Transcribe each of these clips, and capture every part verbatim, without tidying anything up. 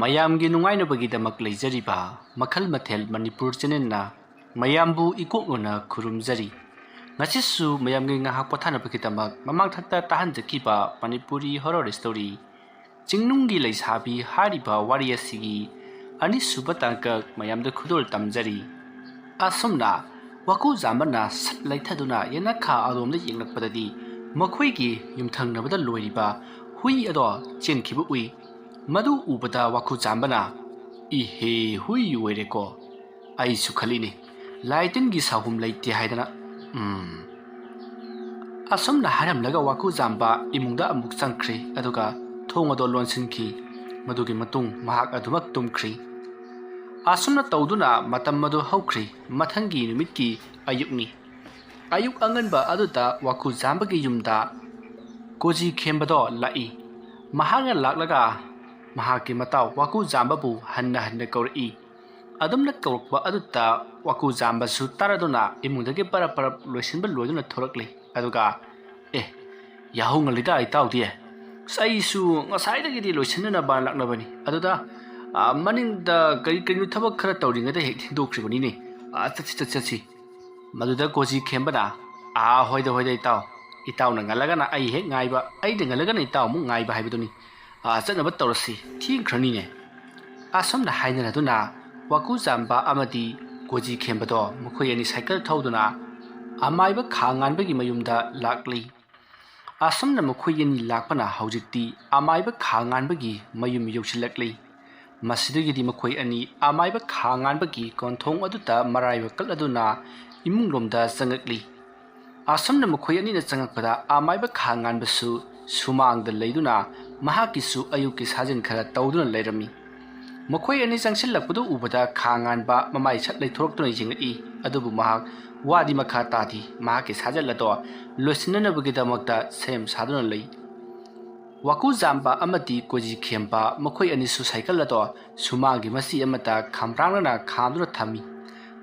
ꯃꯌꯥꯝꯒꯤ ꯅꯨꯡꯉꯥꯏꯅꯕꯒꯤꯗꯃꯛ ꯂꯩꯖꯔꯤꯕ ꯃꯈꯜ ꯃꯊꯦꯜ ꯃꯅꯤꯄꯨꯔ ꯆꯦꯅꯦꯜꯅ ꯃꯌꯥꯝꯕꯨ ꯏꯀꯣꯛꯅꯅ ꯈꯨꯔꯨꯝꯖꯔꯤ꯫ ꯉꯁꯤꯁꯨ ꯃꯌꯥꯝꯒꯤ ꯉꯥꯏꯍꯥꯛ ꯄꯣꯊꯥꯅꯕꯒꯤꯗꯃꯛ ꯃꯃꯥꯡꯊꯛꯇ ꯇꯥꯍꯟꯖꯈꯤꯕ ꯃꯅꯤꯄꯨꯔꯤ ꯍꯣꯔꯔ ꯁ꯭ꯇꯣꯔꯤ ꯆꯤꯡꯅꯨꯡꯒꯤ ꯂꯩꯁꯥꯕꯤ ꯍꯥꯏꯔꯤꯕ ꯋꯥꯔꯤ ꯑꯁꯤꯒꯤ ꯑꯅꯤꯁꯨꯕ ꯇꯥꯡꯀꯛ ꯃꯌꯥꯝꯗ ꯈꯨꯗꯣꯜ ꯇꯝꯖꯔꯤ꯫ ꯑꯁꯨꯝꯅ ꯋꯥꯀꯨ ꯖꯥꯝꯕꯅ ꯁꯠ ꯂꯩꯊꯗꯨꯅ ꯌꯦꯅꯈꯥ ꯑꯗꯣꯝꯗ ꯌꯦꯡꯂꯛꯄꯗꯗꯤ ꯃꯈꯣꯏꯒꯤ ꯌꯨꯝꯊꯪꯅꯕꯗ ꯂꯣꯏꯔꯤꯕ ꯍꯨꯏ ꯑꯗꯣ ꯆꯦꯟꯈꯤꯕ ꯎꯏ꯫ ꯃꯗꯨ ꯎꯕꯗ ꯋꯥꯀꯨ ꯖꯥꯝꯕꯅ, "ꯏꯍꯦ, ꯍꯨꯏ ꯑꯣꯏꯔꯦꯀꯣ꯫ ꯑꯩꯁꯨ ꯈꯜꯂꯤꯅꯤ, ꯂꯥꯏ ꯇꯤꯟꯒꯤ ꯁꯥꯍꯨꯝ ꯂꯩꯇꯦ ꯍꯥꯏꯗꯅ꯫ ꯎꯝ꯫" ꯑꯁꯨꯝꯅ ꯍꯥꯏꯔꯝꯂꯒ ꯋꯥꯀꯨ ꯖꯥꯝꯕ ꯏꯃꯨꯡꯗ ꯑꯃꯨꯛ ꯆꯪꯈ꯭ꯔꯦ, ꯑꯗꯨꯒ ꯊꯣꯡ ꯑꯗꯣ ꯂꯣꯟꯁꯤꯟꯈꯤ꯫ ꯃꯗꯨꯒꯤ ꯃꯇꯨꯡ ꯃꯍꯥꯛ ꯑꯗꯨꯃꯛ ꯇꯨꯝꯈ꯭ꯔꯦ꯫ ꯑꯁꯨꯝꯅ ꯇꯧꯗꯨꯅ ꯃꯇꯝ ꯑꯗꯨ ꯍꯧꯈ꯭ꯔꯦ꯫ ꯃꯊꯪꯒꯤ ꯅꯨꯃꯤꯠꯀꯤ ꯑꯌꯨꯛꯅꯤ꯫ ꯑꯌꯨꯛ ꯑꯉꯟꯕ ꯑꯗꯨꯗ ꯋꯥꯀꯨ ꯖꯥꯝꯕꯒꯤ ꯌꯨꯝꯗ ꯀꯣꯖꯤ ꯈꯦꯝꯕꯗꯣ ꯂꯥꯛꯏ꯫ ꯃꯍꯥꯛꯅ ꯂꯥꯛꯂꯒ ꯃꯍꯥꯛꯀꯤ ꯃꯇꯥꯎ ꯋꯥꯀꯨ ꯖꯥꯝꯕꯕꯨ ꯍꯟꯅ ꯍꯟꯅ ꯀꯧꯔꯛꯏ꯫ ꯑꯗꯨꯝꯅ ꯀꯧꯔꯛꯄ ꯑꯗꯨꯗ ꯋꯥꯀꯨ ꯖꯥꯝꯕꯁꯨ ꯇꯥꯔꯗꯨꯅ ꯏꯃꯨꯡꯗꯒꯤ ꯄꯔꯞ ꯄꯔꯞ ꯂꯣꯏꯁꯤꯟꯕ ꯂꯣꯏꯗꯨꯅ ꯊꯣꯔꯛꯂꯤ꯫ ꯑꯗꯨꯒ, "ꯑꯦ, ꯌꯥꯍꯧ ꯉꯜꯂꯤꯗ ꯏꯇꯥꯎꯗꯤ꯫ ꯑꯁ, ꯑꯩꯁꯨ ꯉꯁꯥꯏꯗꯒꯤꯗꯤ ꯂꯣꯏꯁꯤꯟꯅꯅꯕ ꯂꯥꯛꯅꯕꯅꯤ꯫ ꯑꯗꯨꯗ, ꯑ, ꯃꯅꯤꯡꯗ ꯀꯔꯤ ꯀꯔꯤꯅꯣ ꯊꯕꯛ ꯈꯔ ꯇꯧꯔꯤꯉꯩꯗ ꯍꯦꯛ ꯊꯦꯡꯗꯣꯛꯈ꯭ꯔꯤꯕꯅꯤꯅꯦ꯫ ꯑ, ꯆꯠꯁꯤ, ꯆꯠꯁꯤ, ꯆꯠꯁꯤ꯫" ꯃꯗꯨꯗ ꯀꯣꯖꯤ ꯈꯦꯝꯕꯅ, "ꯑꯥ, ꯍꯣꯏꯗ, ꯍꯣꯏꯗ ꯏꯇꯥꯎ꯫ ꯏꯇꯥꯎꯅ ꯉꯜꯂꯒꯅ ꯑꯩ ꯍꯦꯛ ꯉꯥꯏꯕ, ꯑꯩꯅ ꯉꯜꯂꯒꯅ ꯏꯇꯥꯎ ꯑꯃꯨꯛ ꯉꯥꯏꯕ ꯍꯥꯏꯕꯗꯨꯅꯤ꯫ ꯑꯥ, ꯆꯠꯅꯕ ꯇꯧꯔꯁꯤ, ꯊꯦꯡꯈ꯭ꯔꯅꯤꯅꯦ꯫" ꯑꯁꯨꯝꯅ ꯍꯥꯏꯅꯔꯗꯨꯅ ꯋꯥꯀꯨ ꯖꯥꯝꯕ ꯑꯃꯗꯤ ꯀꯣꯖꯤ ꯈꯦꯝꯕꯗꯣ ꯃꯈꯣꯏ ꯑꯅꯤ ꯁꯥꯏꯀꯜ ꯊꯧꯗꯨꯅ ꯑꯃꯥꯏꯕ ꯈꯥ ꯉꯥꯟꯕꯒꯤ ꯃꯌꯨꯝꯗ ꯂꯥꯛꯂꯤ꯫ ꯑꯁꯨꯝꯅ ꯃꯈꯣꯏ ꯑꯅꯤ ꯂꯥꯛꯄꯅ ꯍꯧꯖꯤꯛꯇꯤ ꯑꯃꯥꯏꯕ ꯈꯥ ꯉꯥꯟꯕꯒꯤ ꯃꯌꯨꯝ ꯌꯧꯁꯤꯜꯂꯛꯂꯤ꯫ ꯃꯁꯤꯗꯒꯤꯗꯤ ꯃꯈꯣꯏ ꯑꯅꯤ ꯑꯃꯥꯏꯕ ꯈꯥ ꯉꯥꯟꯕꯒꯤ ꯀꯣꯟꯊꯣꯡ ꯑꯗꯨꯗ ꯃꯔꯥꯏꯕꯛ ꯀꯜꯂꯗꯨꯅ ꯏꯃꯨꯡꯂꯣꯝꯗ ꯆꯪꯉꯛꯂꯤ꯫ ꯑꯁꯨꯝꯅ ꯃꯈꯣꯏ ꯑꯅꯤꯅ ꯆꯪꯉꯛꯄꯗ ꯑꯃꯥꯏꯕ ꯈꯥ ꯉꯥꯟꯕꯁꯨ ꯁꯨꯃꯥꯡꯗ ꯂꯩꯗꯨꯅ ꯃꯍꯥꯛꯀꯤꯁꯨ ꯑꯌꯨꯛꯀꯤ ꯁꯥꯖꯦꯜ ꯈꯔ ꯇꯧꯗꯨꯅ ꯂꯩꯔꯝꯃꯤ꯫ ꯃꯈꯣꯏ ꯑꯅꯤ ꯆꯪꯁꯤꯜꯂꯛꯄꯗꯨ ꯎꯕꯗ ꯈꯥ ꯉꯥꯟꯕ ꯃꯃꯥꯏ ꯁꯠ ꯂꯩꯊꯣꯔꯛꯇꯨꯅ ꯌꯦꯡꯉꯛꯏ꯫ ꯑꯗꯨꯕꯨ ꯃꯍꯥꯛ ꯋꯥꯗꯤ ꯃꯈꯥ ꯇꯥꯗꯦ꯫ ꯃꯍꯥꯛꯀꯤ ꯁꯥꯖꯦꯜ ꯑꯗꯣ ꯂꯣꯏꯁꯤꯟꯅꯅꯕꯒꯤꯗꯃꯛꯇ ꯁꯦꯝ ꯁꯥꯗꯨꯅ ꯂꯩ꯫ ꯋꯥꯀꯨ ꯖꯥꯝꯕ ꯑꯃꯗꯤ ꯀꯣꯖꯤ ꯈꯦꯝꯕ ꯃꯈꯣꯏ ꯑꯅꯤꯁꯨ ꯁꯥꯏꯀꯜ ꯑꯗꯣ ꯁꯨꯃꯥꯡꯒꯤ ꯃꯆꯤ ꯑꯃꯗ ꯈꯝꯕ꯭ꯔꯥꯡꯅꯅ ꯈꯥꯝꯗꯨꯅ ꯊꯝꯃꯤ꯫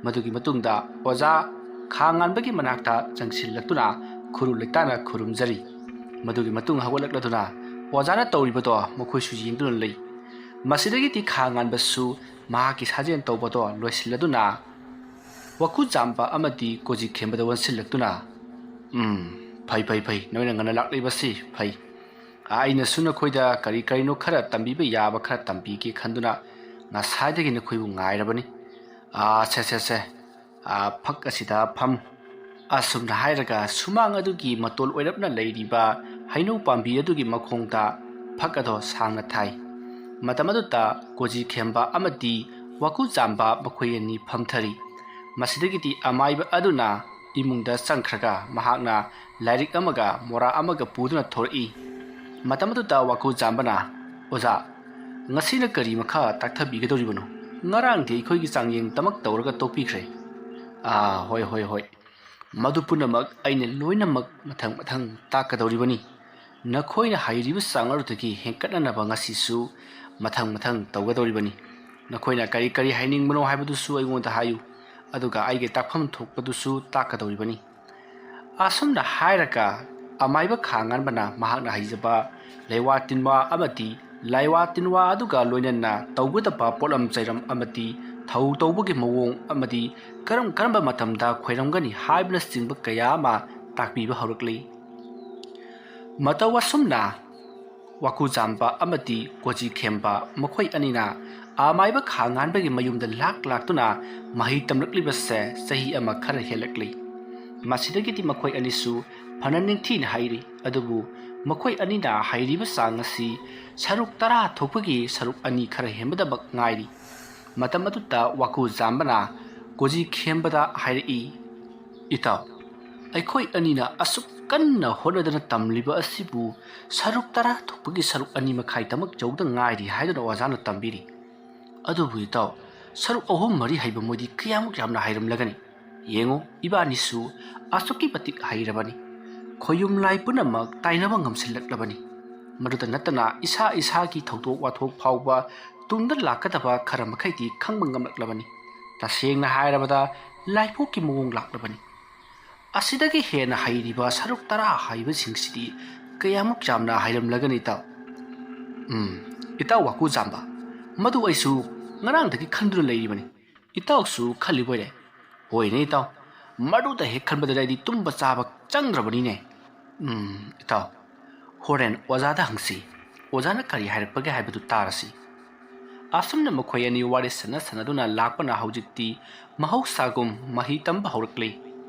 ꯃꯗꯨꯒꯤ ꯃꯇꯨꯡꯗ ꯑꯣꯖꯥ ꯈꯥ ꯉꯥꯟꯕꯒꯤ ꯃꯅꯥꯛꯇ ꯆꯪꯁꯤꯜꯂꯛꯇꯨꯅ ꯈꯨꯔꯨ ꯂꯩꯇꯥꯅ ꯈꯨꯔꯨꯝꯖꯔꯤ꯫ ꯃꯗꯨꯒꯤ ꯃꯇꯨꯡ ꯍꯧꯒꯠꯂꯛꯂꯗꯨꯅ ꯑꯣꯖꯥꯅ ꯇꯧꯔꯤꯕꯗꯣ ꯃꯈꯣꯏꯁꯨ ꯌꯦꯡꯗꯨꯅ ꯂꯩ꯫ ꯃꯁꯤꯗꯒꯤꯗꯤ ꯈꯥ ꯉꯥꯟꯕꯁꯨ ꯃꯍꯥꯛꯀꯤ ꯁꯥꯖꯦꯜ ꯇꯧꯕꯗꯣ ꯂꯣꯏꯁꯤꯜꯂꯗꯨꯅ ꯋꯥꯀꯨꯖꯥꯝꯕ ꯑꯃꯗꯤ ꯀꯣꯖꯤꯈꯦꯝꯕꯗ ꯑꯣꯟꯁꯤꯜꯂꯛꯇꯨꯅ, "ꯎꯝ, ꯐꯩ, ꯐꯩ, ꯐꯩ, ꯅꯣꯏꯅ ꯉꯟꯅ ꯂꯥꯛꯂꯤꯕꯁꯤ ꯐꯩ꯫ ꯑꯩꯅꯁꯨ ꯅꯈꯣꯏꯗ ꯀꯔꯤ ꯀꯔꯤꯅꯣ ꯈꯔ ꯇꯝꯕꯤꯕ ꯌꯥꯕ ꯈꯔ ꯇꯝꯕꯤꯒꯦ ꯈꯟꯗꯨꯅ ꯉꯁꯥꯏꯗꯒꯤ ꯅꯈꯣꯏꯕꯨ ꯉꯥꯏꯔꯕꯅꯤ꯫ ꯑꯥ, ꯁꯦ, ꯁꯦ, ꯁꯦ, ꯑꯥ, ꯐꯛ ꯑꯁꯤꯗ ꯐꯝ꯫" ꯑꯁꯨꯝꯅ ꯍꯥꯏꯔꯒ ꯁꯨꯃꯥꯡ ꯑꯗꯨꯒꯤ ꯃꯇꯣꯜ ꯑꯣꯏꯔꯞꯅ ꯂꯩꯔꯤꯕ ꯍꯩꯅꯧ ꯄꯥꯝꯕꯤ ꯑꯗꯨꯒꯤ ꯃꯈꯣꯡꯗ ꯐꯛ ꯑꯗꯣ ꯁꯥꯡꯅ ꯊꯥꯏ꯫ ꯃꯇꯝ ꯑꯗꯨꯗ ꯀꯣꯖꯤꯈꯦꯝꯕ ꯑꯃꯗꯤ ꯋꯥꯀꯨꯖꯥꯝꯕ ꯃꯈꯣꯏ ꯑꯅꯤ ꯐꯝꯊꯔꯤ꯫ ꯃꯁꯤꯗꯒꯤꯗꯤ ꯑꯃꯥꯏꯕ ꯑꯗꯨꯅ ꯏꯃꯨꯡꯗ ꯆꯪꯈ꯭ꯔꯒ ꯃꯍꯥꯛꯅ ꯂꯥꯏꯔꯤꯛ ꯑꯃꯒ ꯃꯣꯔꯥ ꯑꯃꯒ ꯄꯨꯗꯨꯅ ꯊꯣꯔꯛꯏ꯫ ꯃꯇꯝ ꯑꯗꯨꯗ ꯋꯥꯀꯨꯖꯥꯝꯕꯅ, "ꯑꯣꯖꯥ, ꯉꯁꯤꯅ ꯀꯔꯤ ꯃꯈꯥ ꯇꯥꯛꯊꯕꯤꯒꯗꯧꯔꯤꯕꯅꯣ? ꯉꯔꯥꯡꯗꯤ ꯑꯩꯈꯣꯏꯒꯤ ꯆꯥꯡꯌꯦꯡꯗꯃꯛ ꯇꯧꯔꯒ ꯇꯣꯛꯄꯤꯈ꯭ꯔꯦ꯫" "ꯑꯥ, ꯍꯣꯏ, ꯍꯣꯏ, ꯍꯣꯏ꯫ ꯃꯗꯨ ꯄꯨꯝꯅꯃꯛ ꯑꯩꯅ ꯂꯣꯏꯅꯃꯛ ꯃꯊꯪ ꯃꯊꯪ ꯇꯥꯛꯀꯗꯧꯔꯤꯕꯅꯤ꯫ ꯅꯈꯣꯏꯅ ꯍꯩꯔꯤꯕ ꯆꯥꯡ ꯑꯗꯨꯗꯒꯤ ꯍꯦꯟꯀꯠꯅꯅꯕ ꯉꯁꯤꯁꯨ ꯃꯊꯪ ꯃꯊꯪ ꯇꯧꯒꯗꯧꯔꯤꯕꯅꯤ꯫ ꯅꯈꯣꯏꯅ ꯀꯔꯤ ꯀꯔꯤ ꯍꯥꯏꯅꯤꯡꯕꯅꯣ ꯍꯥꯏꯕꯗꯨꯁꯨ ꯑꯩꯉꯣꯟꯗ ꯍꯥꯏꯌꯨ, ꯑꯗꯨꯒ ꯑꯩꯒꯤ ꯇꯥꯛꯐꯝ ꯊꯣꯛꯄꯗꯨꯁꯨ ꯇꯥꯛꯀꯗꯧꯔꯤꯕꯅꯤ꯫" ꯑꯁꯨꯝꯅ ꯍꯥꯏꯔꯒ ꯑꯃꯥꯏꯕ ꯈꯥ ꯉꯥꯟꯕꯅ ꯃꯍꯥꯛꯅ ꯍꯩꯖꯕ ꯂꯩꯋꯥ ꯇꯤꯟꯋꯥ ꯑꯃꯗꯤ ꯂꯥꯏꯋꯥ ꯇꯤꯟꯋꯥ ꯑꯗꯨꯒ ꯂꯣꯏꯅꯅ ꯇꯧꯒꯗꯕ ꯄꯣꯠꯂꯝ ꯆꯩꯔꯝ ꯑꯃꯗꯤ ꯊꯧ ꯇꯧꯕꯒꯤ ꯃꯑꯣꯡ ꯑꯃꯗꯤ ꯀꯔꯝ ꯀꯔꯝꯕ ꯃꯇꯝꯗ ꯈꯣꯏꯔꯝꯒꯅꯤ ꯍꯥꯏꯕꯅꯆꯤꯡꯕ ꯀꯌꯥ ꯑꯃ ꯇꯥꯛꯄꯤꯕ ꯍꯧꯔꯛꯂꯤ꯫ ꯃꯇꯧ ꯑꯁꯨꯝꯅ ꯋꯥꯀꯨꯖꯥꯝꯕ ꯑꯃꯗꯤ ꯀꯣꯖꯤꯈꯦꯝꯕ ꯃꯈꯣꯏ ꯑꯅꯤꯅ ꯑꯃꯥꯏꯕ ꯈꯥ ꯉꯥꯟꯕꯒꯤ ꯃꯌꯨꯝꯗ ꯂꯥꯛ ꯂꯥꯛꯇꯨꯅ ꯃꯍꯩ ꯇꯝꯂꯛꯂꯤꯕꯁꯦ ꯆꯍꯤ ꯑꯃ ꯈꯔ ꯍꯦꯜꯂꯛꯂꯤ꯫ ꯃꯁꯤꯗꯒꯤꯗꯤ ꯃꯈꯣꯏ ꯑꯅꯤꯁꯨ ꯐꯅ ꯅꯤꯡꯊꯤꯅ ꯍꯩꯔꯤ, ꯑꯗꯨꯕꯨ ꯃꯈꯣꯏ ꯑꯅꯤꯅ ꯍꯩꯔꯤꯕ ꯆꯥꯡ ꯑꯁꯤ ꯁꯔꯨꯛ ꯇꯔꯥ ꯊꯣꯛꯄꯒꯤ ꯁꯔꯨꯛ ꯑꯅꯤ ꯈꯔ ꯍꯦꯟꯕꯗꯃꯛ ꯉꯥꯏꯔꯤ꯫ ꯃꯇꯝ ꯑꯗꯨꯗ ꯋꯥꯀꯨꯖꯥꯝꯕꯅ ꯀꯣꯖꯤꯈꯦꯝꯕꯗ ꯍꯥꯏꯔꯛꯏ, "ꯏꯇꯥꯎ, ꯑꯩꯈꯣꯏ ꯑꯅꯤꯅ ꯑꯁꯨꯛ ꯀꯟꯅ ꯍꯣꯠꯅꯗꯅ ꯇꯝꯂꯤꯕ ꯑꯁꯤꯕꯨ ꯁꯔꯨꯛ ꯇꯔꯥ ꯊꯣꯛꯄꯒꯤ ꯁꯔꯨꯛ ꯑꯅꯤ ꯃꯈꯥꯏꯗꯃꯛ ꯌꯧꯗ ꯉꯥꯏꯔꯤ ꯍꯥꯏꯗꯨꯅ ꯑꯣꯖꯥꯅ ꯇꯝꯕꯤꯔꯤ꯫ ꯑꯗꯨꯕꯨ ꯏꯇꯥꯎ, ꯁꯔꯨꯛ ꯑꯍꯨꯝ ꯃꯔꯤ ꯍꯩꯕ ꯃꯣꯏꯗꯤ ꯀꯌꯥꯃꯨꯛ ꯌꯥꯝꯅ ꯍꯩꯔꯝꯂꯒꯅꯤ? ꯌꯦꯡꯉꯨ, ꯏꯕꯥꯅꯤꯁꯨ ꯑꯁꯨꯛꯀꯤ ꯃꯇꯤꯛ ꯍꯩꯔꯕꯅꯤ꯫ ꯈꯣꯌꯨꯝ ꯂꯥꯏ ꯄꯨꯝꯅꯃꯛ ꯇꯥꯏꯅꯕ ꯉꯝꯁꯤꯜꯂꯛꯂꯕꯅꯤ꯫ ꯃꯗꯨꯇ ꯅꯠꯇꯅ ꯏꯁꯥ ꯏꯁꯥꯒꯤ ꯊꯧꯗꯣꯛ ꯋꯥꯊꯣꯛ ꯐꯥꯎꯕ ꯇꯨꯡꯗ ꯂꯥꯛꯀꯗꯕ ꯈꯔ ꯃꯈꯩꯗꯤ ꯈꯪꯕ ꯉꯝꯂꯛꯂꯕꯅꯤ꯫ ꯇꯁꯦꯡꯅ ꯍꯥꯏꯔꯕꯗ ꯂꯥꯏꯄꯣꯛꯀꯤ ꯃꯑꯣꯡ ꯂꯥꯛꯂꯕꯅꯤ꯫ ꯑꯁꯤꯗꯒꯤ ꯍꯦꯟꯅ ꯍꯩꯔꯤꯕ ꯁꯔꯨꯛ ꯇꯔꯥ ꯍꯩꯕꯁꯤꯡꯁꯤꯗꯤ ꯀꯌꯥꯃꯨꯛ ꯌꯥꯝꯅ ꯍꯩꯔꯝꯂꯒꯅꯤ ꯏꯇꯥꯎ?" "ꯎꯝ, ꯏꯇꯥꯎ ꯋꯥꯀꯨꯖꯥꯝꯕ, ꯃꯗꯨ ꯑꯩꯁꯨ ꯉꯔꯥꯡꯗꯒꯤ ꯈꯟꯗꯨꯅ ꯂꯩꯔꯤꯕꯅꯤ꯫ ꯏꯇꯥꯎꯁꯨ ꯈꯜꯂꯤꯕꯣꯏꯔꯦ? ꯍꯣꯏꯅꯦ ꯏꯇꯥꯎ, ꯃꯗꯨꯗ ꯍꯦꯛ ꯈꯟꯕꯗꯗꯤ ꯑꯩꯗꯤ ꯇꯨꯝꯕ ꯆꯥꯕ ꯆꯪꯗ꯭ꯔꯕꯅꯤꯅꯦ꯫ ꯎꯝ, ꯏꯇꯥꯎ, ꯍꯣꯔꯦꯟ ꯑꯣꯖꯥꯗ ꯍꯪꯁꯤ꯫ ꯑꯣꯖꯥꯅ ꯀꯔꯤ ꯍꯥꯏꯔꯛꯄꯒꯦ ꯍꯥꯏꯕꯗꯨ ꯇꯥꯔꯁꯤ꯫ ꯑꯁꯨꯝꯅ ꯃꯈꯣꯏ ꯑꯅꯤ ꯋꯥꯔꯤ ꯁꯥꯟꯅ ꯁꯥꯟꯅꯗꯨꯅ ꯂꯥꯛꯄꯅ ꯍꯧꯖꯤꯛꯇꯤ ꯃꯍꯧꯁꯥꯒꯨꯝ ꯃꯍꯩ ꯇꯝꯕ ꯍꯧꯔꯛꯂꯤ꯫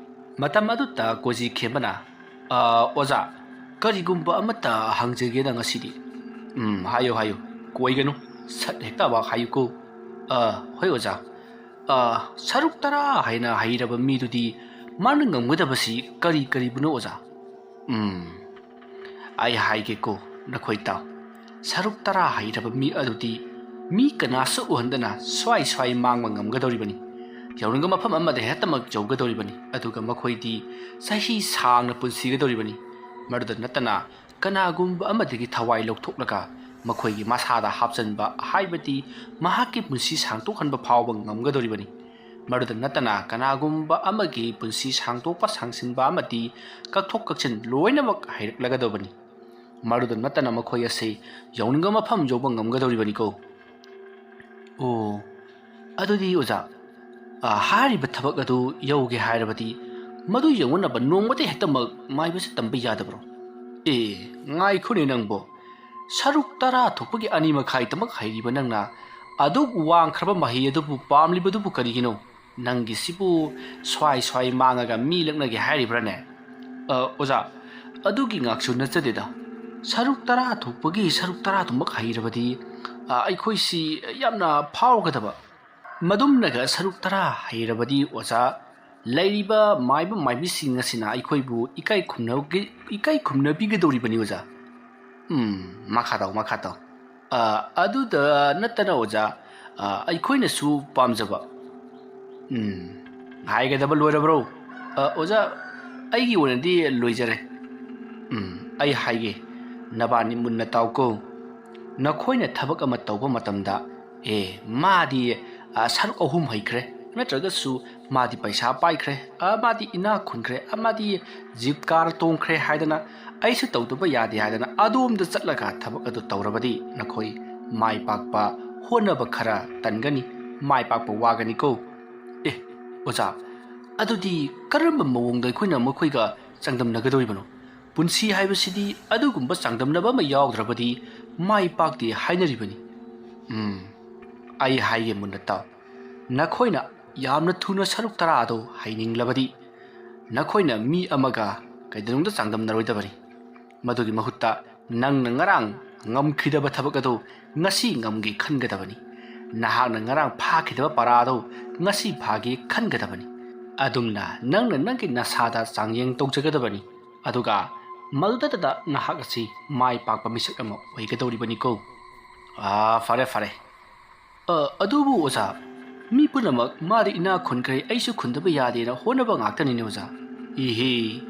ꯃꯇꯝ ꯑꯗꯨꯗ ꯀꯣꯖꯤ ꯈꯦꯝꯕꯅ, "ꯑ, ꯑꯣꯖꯥ, ꯀꯔꯤꯒꯨꯝꯕ ꯑꯃꯠꯇ ꯍꯪꯖꯒꯦꯅ ꯉꯁꯤꯗꯤ꯫" "ꯎꯝ, ꯍꯥꯏꯌꯨ, ꯍꯥꯏꯌꯨ, ꯀꯣꯏꯒꯅꯨ, ꯁꯠ ꯍꯦꯛꯇ ꯋꯥ ꯍꯥꯏꯌꯨꯀꯣ꯫" "ꯑ, ꯍꯣꯏ ꯑꯣꯖꯥ꯫ ꯑ, ꯁꯔꯨꯛ ꯇꯔꯥ ꯍꯥꯏꯅ ꯍꯩꯔꯕ ꯃꯤꯗꯨꯗꯤ ꯃꯥꯅ ꯉꯝꯒꯗꯕꯁꯤ ꯀꯔꯤ ꯀꯔꯤꯕꯨꯅꯣ ꯑꯣꯖꯥ?" "ꯎꯝ, ꯑꯩ ꯍꯥꯏꯒꯦꯀꯣ ꯅꯈꯣꯏ ꯇꯥꯎ꯫ ꯁꯔꯨꯛ ꯇꯔꯥ ꯍꯩꯔꯕ ꯃꯤ ꯑꯗꯨꯗꯤ ꯃꯤ ꯀꯅꯥꯁꯨ ꯎꯍꯟꯗꯅ ꯁ꯭ꯋꯥꯏ ꯁ꯭ꯋꯥꯏ ꯃꯥꯡꯕ ꯉꯝꯒꯗꯧꯔꯤꯕꯅꯤ꯫ ꯌꯧꯅꯤꯡꯕ ꯃꯐꯝ ꯑꯃꯗ ꯍꯦꯛꯇꯃꯛ ꯌꯧꯒꯗꯧꯔꯤꯕꯅꯤ꯫ ꯑꯗꯨꯒ ꯃꯈꯣꯏꯗꯤ ꯆꯍꯤ ꯁꯥꯡꯅ ꯄꯨꯟꯁꯤꯒꯗꯧꯔꯤꯕꯅꯤ꯫ ꯃꯗꯨꯗ ꯅꯠꯇꯅ ꯀꯅꯥꯒꯨꯝꯕ ꯑꯃꯗꯒꯤ ꯊꯋꯥꯏ ꯂꯧꯊꯣꯛꯂꯒ ꯃꯈꯣꯏꯒꯤ ꯃꯁꯥꯗ ꯍꯥꯞꯆꯟꯕ, ꯍꯥꯏꯕꯗꯤ ꯃꯍꯥꯛꯀꯤ ꯄꯨꯟꯁꯤ ꯁꯥꯡꯇꯣꯛꯍꯟꯕ ꯐꯥꯎꯕ ꯉꯝꯒꯗꯧꯔꯤꯕꯅꯤ꯫ ꯃꯗꯨꯗ ꯅꯠꯇꯅ ꯀꯅꯥꯒꯨꯝꯕ ꯑꯃꯒꯤ ꯄꯨꯟꯁꯤ ꯁꯥꯡꯇꯣꯛꯄ, ꯁꯥꯡꯁꯤꯟꯕ ꯑꯃꯗꯤ ꯀꯛꯊꯣꯛ ꯀꯛꯁꯤꯟ ꯂꯣꯏꯅꯃꯛ ꯍꯩꯔꯛꯂꯒꯗꯧꯕꯅꯤ꯫ ꯃꯗꯨꯗ ꯅꯠꯇꯅ ꯃꯈꯣꯏ ꯑꯁꯤ ꯌꯧꯅꯤꯡꯕ ꯃꯐꯝ ꯌꯧꯕ ꯉꯝꯒꯗꯧꯔꯤꯕꯅꯤꯀꯣ꯫" "ꯑꯣ, ꯑꯗꯨꯗꯤ ꯑꯣꯖꯥ, ꯑ, ꯍꯥꯏꯔꯤꯕ ꯊꯕꯛ ꯑꯗꯨ ꯌꯧꯒꯦ ꯍꯥꯏꯔꯕꯗꯤ ꯃꯗꯨ ꯌꯧꯅꯅꯕ ꯅꯣꯡꯃꯗꯤ ꯍꯦꯛꯇꯃꯛ ꯃꯥꯏꯕꯁꯤ ꯇꯝꯕ ꯌꯥꯗꯕ꯭ꯔꯣ?" "ꯑꯦ, ꯉꯥꯏꯈꯣꯅꯦ ꯅꯪꯕꯣ꯫ ꯁꯔꯨꯛ ꯇꯔꯥ ꯊꯣꯛꯄꯒꯤ ꯑꯅꯤ ꯃꯈꯥꯏꯗꯃꯛ ꯍꯩꯔꯤꯕ ꯅꯪꯅ ꯑꯗꯨꯛ ꯋꯥꯡꯈ꯭ꯔꯕ ꯃꯍꯩ ꯑꯗꯨꯕꯨ ꯄꯥꯝꯂꯤꯕꯗꯨꯕꯨ ꯀꯔꯤꯒꯤꯅꯣ? ꯅꯪꯒꯤꯁꯤꯕꯨ ꯁ꯭ꯋꯥꯏ ꯁ꯭ꯋꯥꯏ ꯃꯥꯡꯉꯒ ꯃꯤ ꯂꯛꯅꯒꯦ ꯍꯥꯏꯔꯤꯕ꯭ꯔꯥꯅꯦ?" "ꯑ, ꯑꯣꯖꯥ, ꯑꯗꯨꯒꯤ ꯉꯥꯛꯁꯨ ꯅꯠꯆꯗꯦꯗ꯫ ꯁꯔꯨꯛ ꯇꯔꯥ ꯊꯣꯛꯄꯒꯤ ꯁꯔꯨꯛ ꯇꯔꯥꯗꯨꯃꯛ ꯍꯩꯔꯕꯗꯤ, ꯑ, ꯑꯩꯈꯣꯏꯁꯤ ꯌꯥꯝꯅ ꯐꯥꯎꯒꯗꯕ꯫ ꯃꯗꯨꯝꯅꯒ ꯁꯔꯨꯛ ꯇꯔꯥ ꯍꯩꯔꯕꯗꯤ ꯑꯣꯖꯥ, ꯂꯩꯔꯤꯕ ꯃꯥꯏꯕ ꯃꯥꯏꯕꯤꯁꯤꯡ ꯑꯁꯤꯅ ꯑꯩꯈꯣꯏꯕꯨ ꯏꯀꯥꯏ ꯈꯨꯝꯅ-, ꯏꯀꯥꯏ ꯈꯨꯝꯅꯕꯤꯒꯗꯧꯔꯤꯕꯅꯤ ꯑꯣꯖꯥ꯫" "ꯎꯝ, ꯃꯈꯥ ꯇꯧ, ꯃꯈꯥ ꯇꯧ꯫ ꯑ, ꯑꯗꯨꯗ ꯅꯠꯇꯅ ꯑꯣꯖꯥ, ꯑ, ꯑꯩꯈꯣꯏꯅꯁꯨ ꯄꯥꯝꯖꯕ꯫" "ꯎꯝ, ꯍꯥꯏꯒꯗꯕ ꯂꯣꯏꯔꯕ꯭ꯔꯣ?" "ꯑ, ꯑꯣꯖꯥ, ꯑꯩꯒꯤ ꯑꯣꯏꯅꯗꯤ ꯂꯣꯏꯖꯔꯦ꯫" "ꯎꯝ, ꯑꯩ ꯍꯥꯏꯒꯦ, ꯅꯕꯥꯅꯤ ꯃꯨꯟꯅ ꯇꯥꯎꯀꯣ꯫ ꯅꯈꯣꯏꯅ ꯊꯕꯛ ꯑꯃ ꯇꯧꯕ ꯃꯇꯝꯗ, ꯑꯦ, ꯃꯥꯗꯤ, ꯑ, ꯁꯔꯨꯛ ꯑꯍꯨꯝ ꯍꯩꯈ꯭ꯔꯦ, ꯅꯠꯇ꯭ꯔꯒꯁꯨ ꯃꯥꯗꯤ ꯄꯩꯁꯥ ꯄꯥꯏꯈ꯭ꯔꯦ, ꯑ, ꯃꯥꯗꯤ ꯏꯅꯥꯛ ꯈꯨꯟꯈ꯭ꯔꯦ, ꯑ, ꯃꯥꯗꯤ ꯖꯤꯞ ꯀꯥꯔ ꯇꯣꯡꯈ꯭ꯔꯦ ꯍꯥꯏꯗꯅ ꯑꯩꯁꯨ ꯇꯧꯗꯕ ꯌꯥꯗꯦ ꯍꯥꯏꯗꯅ ꯑꯗꯣꯝꯗ ꯆꯠꯂꯒ ꯊꯕꯛ ꯑꯗꯨ ꯇꯧꯔꯕꯗꯤ ꯅꯈꯣꯏ ꯃꯥꯏ ꯄꯥꯛꯄ ꯍꯣꯠꯅꯕ ꯈꯔ ꯇꯟꯒꯅꯤ, ꯃꯥꯏ ꯄꯥꯛꯄ ꯋꯥꯒꯅꯤꯀꯣ꯫ ꯑꯦ, ꯑꯣꯖꯥ, ꯑꯗꯨꯗꯤ ꯀꯔꯝꯕ ꯃꯑꯣꯡꯗ ꯑꯩꯈꯣꯏꯅ ꯃꯈꯣꯏꯒ ꯆꯥꯡꯗꯝꯅꯒꯗꯧꯔꯤꯕꯅꯣ? ꯄꯨꯟꯁꯤ ꯍꯥꯏꯕꯁꯤꯗꯤ ꯑꯗꯨꯒꯨꯝꯕ ꯆꯥꯡꯗꯝꯅꯕ ꯑꯃ ꯌꯥꯎꯗ꯭ꯔꯕꯗꯤ ꯃꯥꯏ ꯄꯥꯛꯇꯦ ꯍꯥꯏꯅꯔꯤꯕꯅꯤ꯫ ꯎꯝ, ꯑꯩ ꯍꯥꯏꯒꯦ ꯃꯨꯟꯅ ꯇꯥꯎ꯫ ꯅꯈꯣꯏꯅ ꯌꯥꯝꯅ ꯊꯨꯅ ꯁꯔꯨꯛ ꯇꯔꯥ ꯑꯗꯨ ꯍꯩꯅꯤꯡꯂꯕꯗꯤ, ꯅꯈꯣꯏꯅ ꯃꯤ ꯑꯃꯒ ꯀꯩꯗꯧꯅꯨꯡꯗ ꯆꯥꯡꯗꯝꯅꯔꯣꯏꯗꯕꯅꯤ꯫ ꯃꯗꯨꯒꯤ ꯃꯍꯨꯠꯇ ꯅꯪꯅ ꯉꯔꯥꯡ ꯉꯝꯈꯤꯗꯕ ꯊꯕꯛ ꯑꯗꯨ ꯉꯁꯤ ꯉꯝꯒꯦ ꯈꯟꯒꯗꯕꯅꯤ꯫ ꯅꯍꯥꯛꯅ ꯉꯔꯥꯡ ꯐꯥꯈꯤꯗꯕ ꯄꯔꯥ ꯑꯗꯨ ꯉꯁꯤ ꯐꯥꯒꯦ ꯈꯟꯒꯗꯕꯅꯤ꯫ ꯑꯗꯨꯝꯅ ꯅꯪꯅ ꯅꯪꯒꯤ ꯅꯁꯥꯗ ꯆꯥꯡꯌꯦꯡ ꯇꯧꯖꯒꯗꯕꯅꯤ꯫ ꯑꯗꯨꯒ ꯃꯗꯨꯗꯇꯗ ꯅꯍꯥꯛ ꯑꯁꯤ ꯃꯥꯏ ꯄꯥꯛꯄ ꯃꯤꯁꯛ ꯑꯃ ꯑꯣꯏꯒꯗꯧꯔꯤꯕꯅꯤꯀꯣ꯫ ꯑꯥ, ꯐꯔꯦ, ꯐꯔꯦ꯫ ꯑ, ꯑꯗꯨꯕꯨ ꯑꯣꯖꯥ, ꯃꯤ ꯄꯨꯝꯅꯃꯛ "ꯃꯥꯗꯤ ꯏꯅꯥꯛ ꯈꯨꯟꯈ꯭ꯔꯦ, ꯑꯩꯁꯨ ꯈꯨꯟꯗꯕ ꯌꯥꯗꯦꯅ" ꯍꯣꯠꯅꯕ ꯉꯥꯛꯇꯅꯤꯅꯦ ꯑꯣꯖꯥ꯫ ꯏꯍꯦ,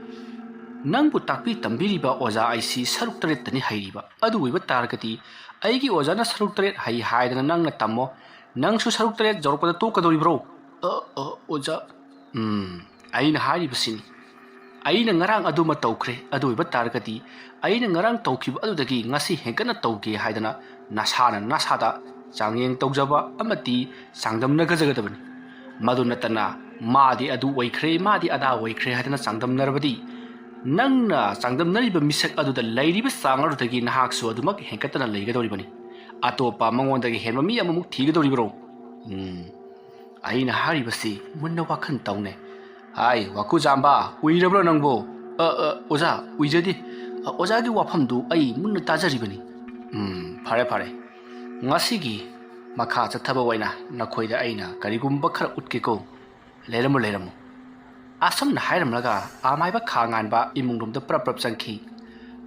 ꯅꯪꯕꯨ ꯇꯥꯛꯄꯤ ꯇꯝꯕꯤꯔꯤꯕ ꯑꯣꯖꯥ ꯑꯩꯁꯤ ꯁꯔꯨꯛ ꯇꯔꯦꯠꯇꯅꯤ ꯍꯩꯔꯤꯕ꯫ ꯑꯗꯨ ꯑꯣꯏꯕ ꯇꯥꯔꯒꯗꯤ ꯑꯩꯒꯤ ꯑꯣꯖꯥꯅ ꯁꯔꯨꯛ ꯇꯔꯦꯠ ꯍꯩ ꯍꯥꯏꯗꯅ ꯅꯪꯅ ꯇꯝꯃꯣ, ꯅꯪꯁꯨ ꯁꯔꯨꯛ ꯇꯔꯦꯠ ꯌꯧꯔꯛꯄꯗ ꯇꯣꯛꯀꯗꯧꯔꯤꯕ꯭ꯔꯣ? ꯑ, ꯑ, ꯑꯣꯖꯥ, ꯎꯝ, ꯑꯩꯅ ꯍꯥꯏꯔꯤꯕꯁꯤꯅꯤ꯫ ꯑꯩꯅ ꯉꯔꯥꯡ ꯑꯗꯨꯃ ꯇꯧꯈ꯭ꯔꯦ, ꯑꯗꯨ ꯑꯣꯏꯕ ꯇꯥꯔꯒꯗꯤ ꯑꯩꯅ ꯉꯔꯥꯡ ꯇꯧꯈꯤꯕ ꯑꯗꯨꯗꯒꯤ ꯉꯁꯤ ꯍꯦꯟꯒꯠꯅ ꯇꯧꯒꯦ ꯍꯥꯏꯗꯅ ꯅꯁꯥꯅ ꯅꯁꯥꯗ ꯆꯥꯡꯌꯦꯡ ꯇꯧꯖꯕ ꯑꯃꯗꯤ ꯆꯥꯡꯗꯝꯅꯒꯖꯒꯗꯕꯅꯤ꯫ ꯃꯗꯨ ꯅꯠꯇꯅ "ꯃꯥꯗꯤ ꯑꯗꯨ ꯑꯣꯏꯈ꯭ꯔꯦ, ꯃꯥꯗꯤ ꯑꯗꯥ ꯑꯣꯏꯈ꯭ꯔꯦ" ꯍꯥꯏꯗꯅ ꯆꯥꯡꯗꯝꯅꯔꯕꯗꯤ, ꯅꯪꯅ ꯆꯥꯡꯗꯝꯅꯔꯤꯕ ꯃꯤꯁꯛ ꯑꯗꯨꯗ ꯂꯩꯔꯤꯕ ꯆꯥꯡ ꯑꯗꯨꯗꯒꯤ ꯅꯍꯥꯛꯁꯨ ꯑꯗꯨꯃꯛ ꯍꯦꯟꯒꯠꯇꯅ ꯂꯩꯒꯗꯧꯔꯤꯕꯅꯤ꯫ ꯑꯇꯣꯞꯄ ꯃꯉꯣꯟꯗꯒꯤ ꯍꯦꯟꯕ ꯃꯤ ꯑꯃꯃꯨꯛ ꯊꯤꯒꯗꯧꯔꯤꯕ꯭ꯔꯣ? ꯎꯝ, ꯑꯩꯅ ꯍꯥꯏꯔꯤꯕꯁꯤ ꯃꯨꯟꯅ ꯋꯥꯈꯜ ꯇꯧꯅꯦ꯫ ꯍꯥꯏ, ꯋꯥꯀꯨꯖꯥꯝꯕ, ꯎꯏꯔꯕ꯭ꯔꯣ ꯅꯪꯕꯨ? "ꯑ, ꯑ, ꯑꯣꯖꯥ, ꯎꯏꯖꯗꯦ꯫ ꯑ, ꯑꯣꯖꯥꯒꯤ ꯋꯥꯐꯝꯗꯨ ꯑꯩ ꯃꯨꯟꯅ ꯇꯥꯖꯔꯤꯕꯅꯤ"꯫ ꯎꯝ, ꯐꯔꯦ, ꯐꯔꯦ꯫ ꯉꯁꯤꯒꯤ ꯃꯈꯥ ꯆꯠꯊꯕ ꯑꯣꯏꯅ ꯅꯈꯣꯏꯗ ꯑꯩꯅ ꯀꯔꯤꯒꯨꯝꯕ ꯈꯔ ꯎꯠꯀꯦꯀꯣ꯫ ꯂꯩꯔꯝꯃꯨ, ꯂꯩꯔꯝꯃꯨ꯫ ꯑꯁꯨꯝꯅ ꯍꯥꯏꯔꯝꯂꯒ ꯑꯃꯥꯏꯕ ꯈꯥ ꯉꯥꯟꯕ ꯏꯃꯨꯡꯂꯣꯝꯗ ꯄ꯭ꯔꯞ ꯄ꯭ꯔꯞ ꯆꯪꯈꯤ꯫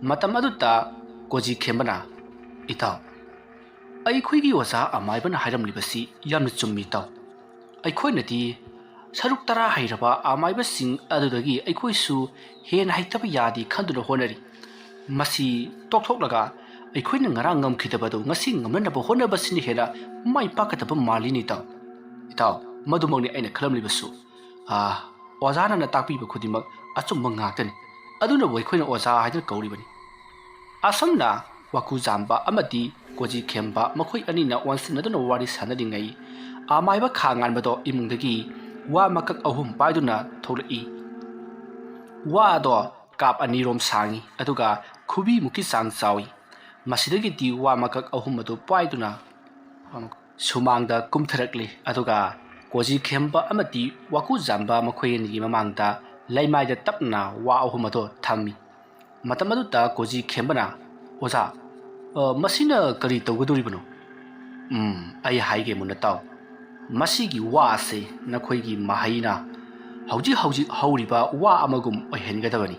ꯃꯇꯝ ꯑꯗꯨꯗ ꯀꯣꯖꯤ ꯈꯦꯝꯕꯅ, "ꯏꯇꯥꯎ, ꯑꯩꯈꯣꯏꯒꯤ ꯑꯣꯖꯥ ꯑꯃꯥꯏꯕꯅ ꯍꯥꯏꯔꯝꯂꯤꯕꯁꯤ ꯌꯥꯝꯅ ꯆꯨꯝꯃꯤ, ꯏꯇꯥꯎ꯫ ꯑꯩꯈꯣꯏꯅꯗꯤ ꯁꯔꯨꯛ ꯇꯔꯥ ꯍꯩꯔꯕ ꯑꯃꯥꯏꯕꯁꯤꯡ ꯑꯗꯨꯗꯒꯤ ꯑꯩꯈꯣꯏꯁꯨ ꯍꯦꯟꯅ ꯍꯩꯇꯕ ꯌꯥꯗꯦ ꯈꯟꯗꯨꯅ ꯍꯣꯠꯅꯔꯤ꯫ ꯃꯁꯤ ꯇꯣꯛꯊꯣꯛꯂꯒ ꯑꯩꯈꯣꯏꯅ ꯉꯔꯥꯡ ꯉꯝꯈꯤꯗꯕꯗꯨ ꯉꯁꯤ ꯉꯝꯅꯅꯕ ꯍꯣꯠꯅꯕꯁꯤꯅ ꯍꯦꯟꯅ ꯃꯥꯏ ꯄꯥꯛꯀꯗꯕ ꯃꯥꯜꯂꯤꯅꯦ, ꯏꯇꯥꯎ"꯫ "ꯏꯇꯥꯎ, ꯃꯗꯨꯃꯛꯅꯤ ꯑꯩꯅ ꯈꯜꯂꯝꯂꯤꯕꯁꯨ꯫ ꯑꯥ, ꯑꯣꯖꯥꯅ ꯇꯥꯛꯄꯤꯕ ꯈꯨꯗꯤꯡꯃꯛ ꯑꯆꯨꯝꯕ ꯉꯥꯛꯇꯅꯤ꯫ ꯑꯗꯨꯅꯕꯨ ꯑꯩꯈꯣꯏꯅ ꯑꯣꯖꯥ ꯍꯥꯏꯗꯨꯅ ꯀꯧꯔꯤꯕꯅꯤ"꯫ ꯑꯁꯨꯝꯅ ꯋꯥꯀꯨꯖꯥꯝꯕ ꯑꯃꯗꯤ ꯀꯣꯖꯤ ꯈꯦꯝꯕ ꯃꯈꯣꯏ ꯑꯅꯤꯅ ꯑꯣꯟꯁꯤꯟꯅꯗꯨꯅ ꯋꯥꯔꯤ ꯁꯥꯟꯅꯔꯤꯉꯩ, ꯑꯃꯥꯏꯕ ꯈꯥ ꯉꯥꯟꯕꯗꯣ ꯏꯃꯨꯡꯗꯒꯤ ꯋꯥ ꯃꯀꯛ ꯑꯍꯨꯝ ꯄꯥꯏꯗꯨꯅ ꯊꯣꯛꯂꯛꯏ꯫ ꯋꯥ ꯑꯗꯣ ꯀꯥꯞ ꯑꯅꯤꯔꯣꯝ ꯁꯥꯡꯏ, ꯑꯗꯨꯒ ꯈꯨꯕꯤꯃꯨꯛꯀꯤ ꯆꯥꯡ ꯆꯥꯎꯏ꯫ ꯃꯁꯤꯗꯒꯤꯗꯤ ꯋꯥ ꯃꯀꯛ ꯑꯍꯨꯝ ꯑꯗꯨ ꯄꯥꯏꯗꯨꯅ ꯁꯨꯃꯥꯡꯗ ꯀꯨꯝꯊꯔꯛꯂꯤ, ꯑꯗꯨꯒ ꯀꯣꯖꯤ ꯈꯦꯝꯕ ꯑꯃꯗꯤ ꯋꯥꯀꯨ ꯖꯥꯝꯕ ꯃꯈꯣꯏ ꯑꯅꯤꯒꯤ ꯃꯃꯥꯡꯗ ꯂꯩꯃꯥꯏꯗ ꯇꯞꯅ ꯋꯥ ꯑꯍꯨꯝ ꯑꯗꯨ ꯊꯝꯃꯤ꯫ ꯃꯇꯝ ꯑꯗꯨꯗ ꯀꯣꯖꯤ ꯈꯦꯝꯕꯅ, "ꯑꯣꯖꯥ, ꯑ, ꯃꯁꯤꯅ ꯀꯔꯤ ꯇꯧꯒꯗꯧꯔꯤꯕꯅꯣ?" "ꯎꯝ, ꯑꯩ ꯍꯥꯏꯒꯦ ꯃꯨꯟꯅ ꯇꯥꯎ꯫ ꯃꯁꯤꯒꯤ ꯋꯥ ꯑꯁꯤ ꯅꯈꯣꯏꯒꯤ ꯃꯍꯩꯅ ꯍꯧꯖꯤꯛ ꯍꯧꯖꯤꯛ ꯍꯧꯔꯤꯕ ꯋꯥ ꯑꯃꯒꯨꯝ ꯑꯣꯏꯍꯟꯒꯗꯕꯅꯤ꯫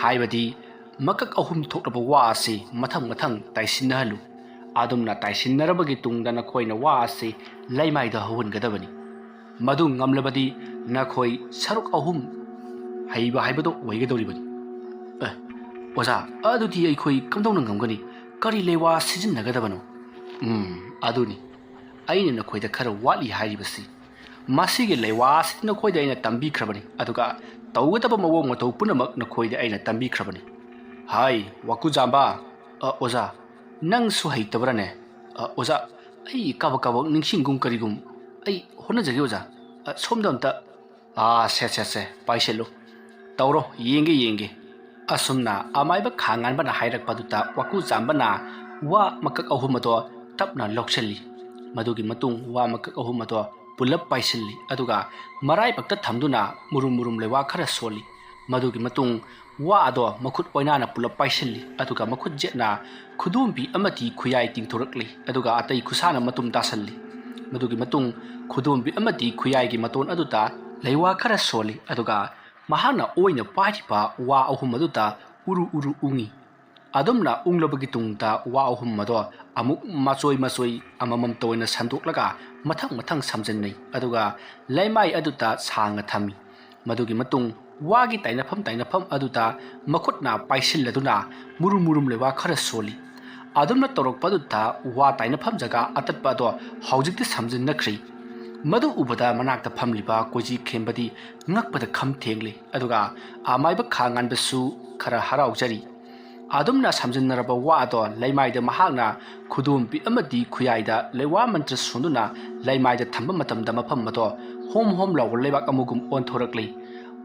ꯍꯥꯏꯕꯗꯤ ꯃꯀꯛ ꯑꯍꯨꯝ ꯊꯣꯛꯂꯕ ꯋꯥ ꯑꯁꯤ ꯃꯊꯪ ꯃꯊꯪ ꯇꯥꯏꯁꯤꯟꯅꯍꯜꯂꯨ꯫ ꯑꯗꯨꯝꯅ ꯇꯥꯏꯁꯤꯟꯅꯔꯕꯒꯤ ꯇꯨꯡꯗ ꯅꯈꯣꯏꯅ ꯋꯥ ꯑꯁꯤ ꯂꯩꯃꯥꯏꯗ ꯍꯧꯍꯟꯒꯗꯕꯅꯤ꯫ ꯃꯗꯨ ꯉꯝꯂꯕꯗꯤ ꯅꯈꯣꯏ ꯁꯔꯨꯛ ꯑꯍꯨꯝ ꯍꯩꯕ ꯍꯥꯏꯕꯗꯨ ꯑꯣꯏꯒꯗꯧꯔꯤꯕꯅꯤ꯫" "ꯑꯦ, ꯑꯣꯖꯥ, ꯑꯗꯨꯗꯤ ꯑꯩꯈꯣꯏ ꯀꯝꯗꯧꯅ ꯉꯝꯒꯅꯤ? ꯀꯔꯤ ꯂꯩꯋꯥ ꯁꯤꯖꯤꯟꯅꯒꯗꯕꯅꯣ?" "ꯎꯝ, ꯑꯗꯨꯅꯤ ꯑꯩꯅ ꯅꯈꯣꯏꯗ ꯈꯔ ꯋꯥꯠꯂꯤ ꯍꯥꯏꯔꯤꯕꯁꯤ꯫ ꯃꯁꯤꯒꯤ ꯂꯩꯋꯥ ꯑꯁꯤꯗꯤ ꯅꯈꯣꯏꯗ ꯑꯩꯅ ꯇꯝꯕꯤꯈ꯭ꯔꯕꯅꯤ, ꯑꯗꯨꯒ ꯇꯧꯒꯗꯕ ꯃꯑꯣꯡ ꯃꯇꯧ ꯄꯨꯝꯅꯃꯛ ꯅꯈꯣꯏꯗ ꯑꯩꯅ ꯇꯝꯕꯤꯈ꯭ꯔꯕꯅꯤ꯫" "ꯍꯥꯏ, ꯋꯥꯀꯨꯖꯥꯝꯕ, ꯑ, ꯑꯣꯖꯥ, ꯅꯪꯁꯨ ꯍꯩꯇꯕ꯭ꯔꯥꯅꯦ?" "ꯑ, ꯑꯣꯖꯥ, ꯑꯩ ꯀꯥꯕꯛ ꯀꯥꯕꯛ ꯅꯤꯡꯁꯤꯡꯒꯨꯝ ꯀꯔꯤꯒꯨꯝ꯫ ꯑꯩ ꯍꯣꯠꯅꯖꯒꯦ, ꯑꯣꯖꯥ꯫ ꯑ, ꯁꯣꯝꯗ ꯑꯝꯇ꯫" "ꯑꯥ, ꯁꯦ, ꯁꯦ, ꯁꯦ, ꯄꯥꯏꯁꯤꯜꯂꯨ꯫ ꯇꯧꯔꯣ, ꯌꯦꯡꯒꯦ, ꯌꯦꯡꯒꯦ꯫" ꯑꯁꯨꯝꯅ ꯑꯃꯥꯏꯕ ꯈꯥ ꯉꯥꯟꯕꯅ ꯍꯥꯏꯔꯛꯄꯗꯨꯗ ꯋꯥꯀꯨ ꯆꯥꯝꯕꯅ ꯋꯥ ꯃꯀꯛ ꯑꯍꯨꯝ ꯑꯗꯣ ꯇꯞꯅ ꯂꯧꯁꯤꯜꯂꯤ꯫ ꯃꯗꯨꯒꯤ ꯃꯇꯨꯡ ꯋꯥ ꯃꯀꯛ ꯑꯍꯨꯝ ꯑꯗꯣ ꯄꯨꯂꯞ ꯄꯥꯏꯁꯤꯜꯂꯤ, ꯑꯗꯨꯒ ꯃꯔꯥꯏꯕꯛꯇ ꯊꯝꯗꯨꯅ ꯃꯨꯔꯨꯝ ꯃꯨꯔꯨꯝ ꯂꯩꯋꯥ ꯈꯔ ꯁꯣꯜꯂꯤ꯫ ꯃꯗꯨꯒꯤ ꯃꯇꯨꯡ ꯋꯥ ꯑꯗꯣ ꯃꯈꯨꯠ ꯑꯣꯏꯅꯥꯅ ꯄꯨꯂꯞ ꯄꯥꯏꯁꯤꯜꯂꯤ, ꯑꯗꯨꯒ ꯃꯈꯨꯠ ꯌꯦꯠꯅ ꯈꯨꯗꯣꯝꯕꯤ ꯑꯃꯗꯤ ꯈꯨꯌꯥꯏ ꯇꯤꯡꯊꯣꯔꯛꯂꯤ, ꯑꯗꯨꯒ ꯑꯇꯩ ꯈꯨꯁꯥꯅ ꯃꯇꯨꯝ ꯇꯥꯁꯤꯜꯂꯤ꯫ ꯃꯗꯨꯒꯤ ꯃꯇꯨꯡ ꯈꯨꯗꯣꯝꯕꯤ ꯑꯃꯗꯤ ꯈꯨꯌꯥꯏꯒꯤ ꯃꯇꯣꯟ ꯑꯗꯨꯗ ꯂꯩꯋꯥ ꯈꯔ ꯁꯣꯜꯂꯤ, ꯑꯗꯨꯒ ꯃꯍꯥꯛꯅ ꯑꯣꯏꯅ ꯄꯥꯏꯔꯤꯕ ꯋꯥ ꯑꯍꯨꯝ ꯑꯗꯨꯗ ꯎꯔꯨ ꯎꯔꯨ ꯎꯪꯉꯤ꯫ ꯑꯗꯨꯝꯅ ꯎꯪꯂꯕꯒꯤ ꯇꯨꯡꯗ ꯋꯥ ꯑꯍꯨꯝ ꯑꯗꯣ ꯑꯃꯨꯛ ꯃꯆꯣꯏ ꯃꯆꯣꯏ ꯑꯃꯃꯝꯇ ꯑꯣꯏꯅ ꯁꯟꯗꯣꯛꯂꯒ ꯃꯊꯪ ꯃꯊꯪ ꯁꯝꯖꯤꯟꯅꯩ, ꯑꯗꯨꯒ ꯂꯩꯃꯥꯏ ꯑꯗꯨꯗ ꯁꯥꯡꯅ ꯊꯝꯃꯤ꯫ ꯃꯗꯨꯒꯤ ꯃꯇꯨꯡ ꯋꯥꯒꯤ ꯇꯥꯏꯅꯐꯝ ꯇꯥꯏꯅꯐꯝ ꯑꯗꯨꯗ ꯃꯈꯨꯠꯅ ꯄꯥꯏꯁꯤꯜꯂꯗꯨꯅ ꯃꯨꯔꯨꯝ ꯃꯨꯔꯨꯝ ꯂꯩꯋꯥ ꯈꯔ ꯁꯣꯜꯂꯤ꯫ ꯑꯗꯨꯝꯅ ꯇꯧꯔꯛꯄ ꯑꯗꯨꯗ ꯋꯥ ꯇꯥꯏꯅꯐꯝ ꯖꯒꯥ ꯑꯇꯠꯄ ꯑꯗꯣ ꯍꯧꯖꯤꯛꯇꯤ ꯁꯝꯖꯤꯟꯅꯈ꯭ꯔꯦ꯫ ꯃꯗꯨ ꯎꯕꯗ ꯃꯅꯥꯛꯇ ꯐꯝꯂꯤꯕ ꯀꯣꯏꯖꯤ ꯈꯦꯝꯕꯗꯤ ꯉꯛꯄꯗ ꯈꯝ ꯊꯦꯡꯂꯦ, ꯑꯗꯨꯒ ꯑꯃꯥꯏꯕ ꯈꯥ ꯉꯥꯟꯕꯁꯨ ꯈꯔ ꯍꯔꯥꯎꯖꯔꯤ꯫ ꯑꯗꯨꯝꯅ ꯁꯝꯖꯤꯟꯅꯔꯕ ꯋꯥ ꯑꯗꯣ ꯂꯩꯃꯥꯏꯗ ꯃꯍꯥꯛꯅ ꯈꯨꯗꯣꯝꯕꯤ ꯑꯃꯗꯤ ꯈꯨꯌꯥꯏꯗ ꯂꯩꯋꯥ ꯃꯟꯇ꯭ꯔ ꯁꯣꯟꯗꯨꯅ ꯂꯩꯃꯥꯏꯗ ꯊꯝꯕ ꯃꯇꯝꯗ, ꯃꯐꯝ ꯑꯗꯣ ꯍꯣꯝ ꯍꯣꯝ ꯂꯥꯎꯕ ꯂꯩꯕꯥꯛ ꯑꯃꯒꯨꯝ ꯑꯣꯟꯊꯣꯔꯛꯂꯤ꯫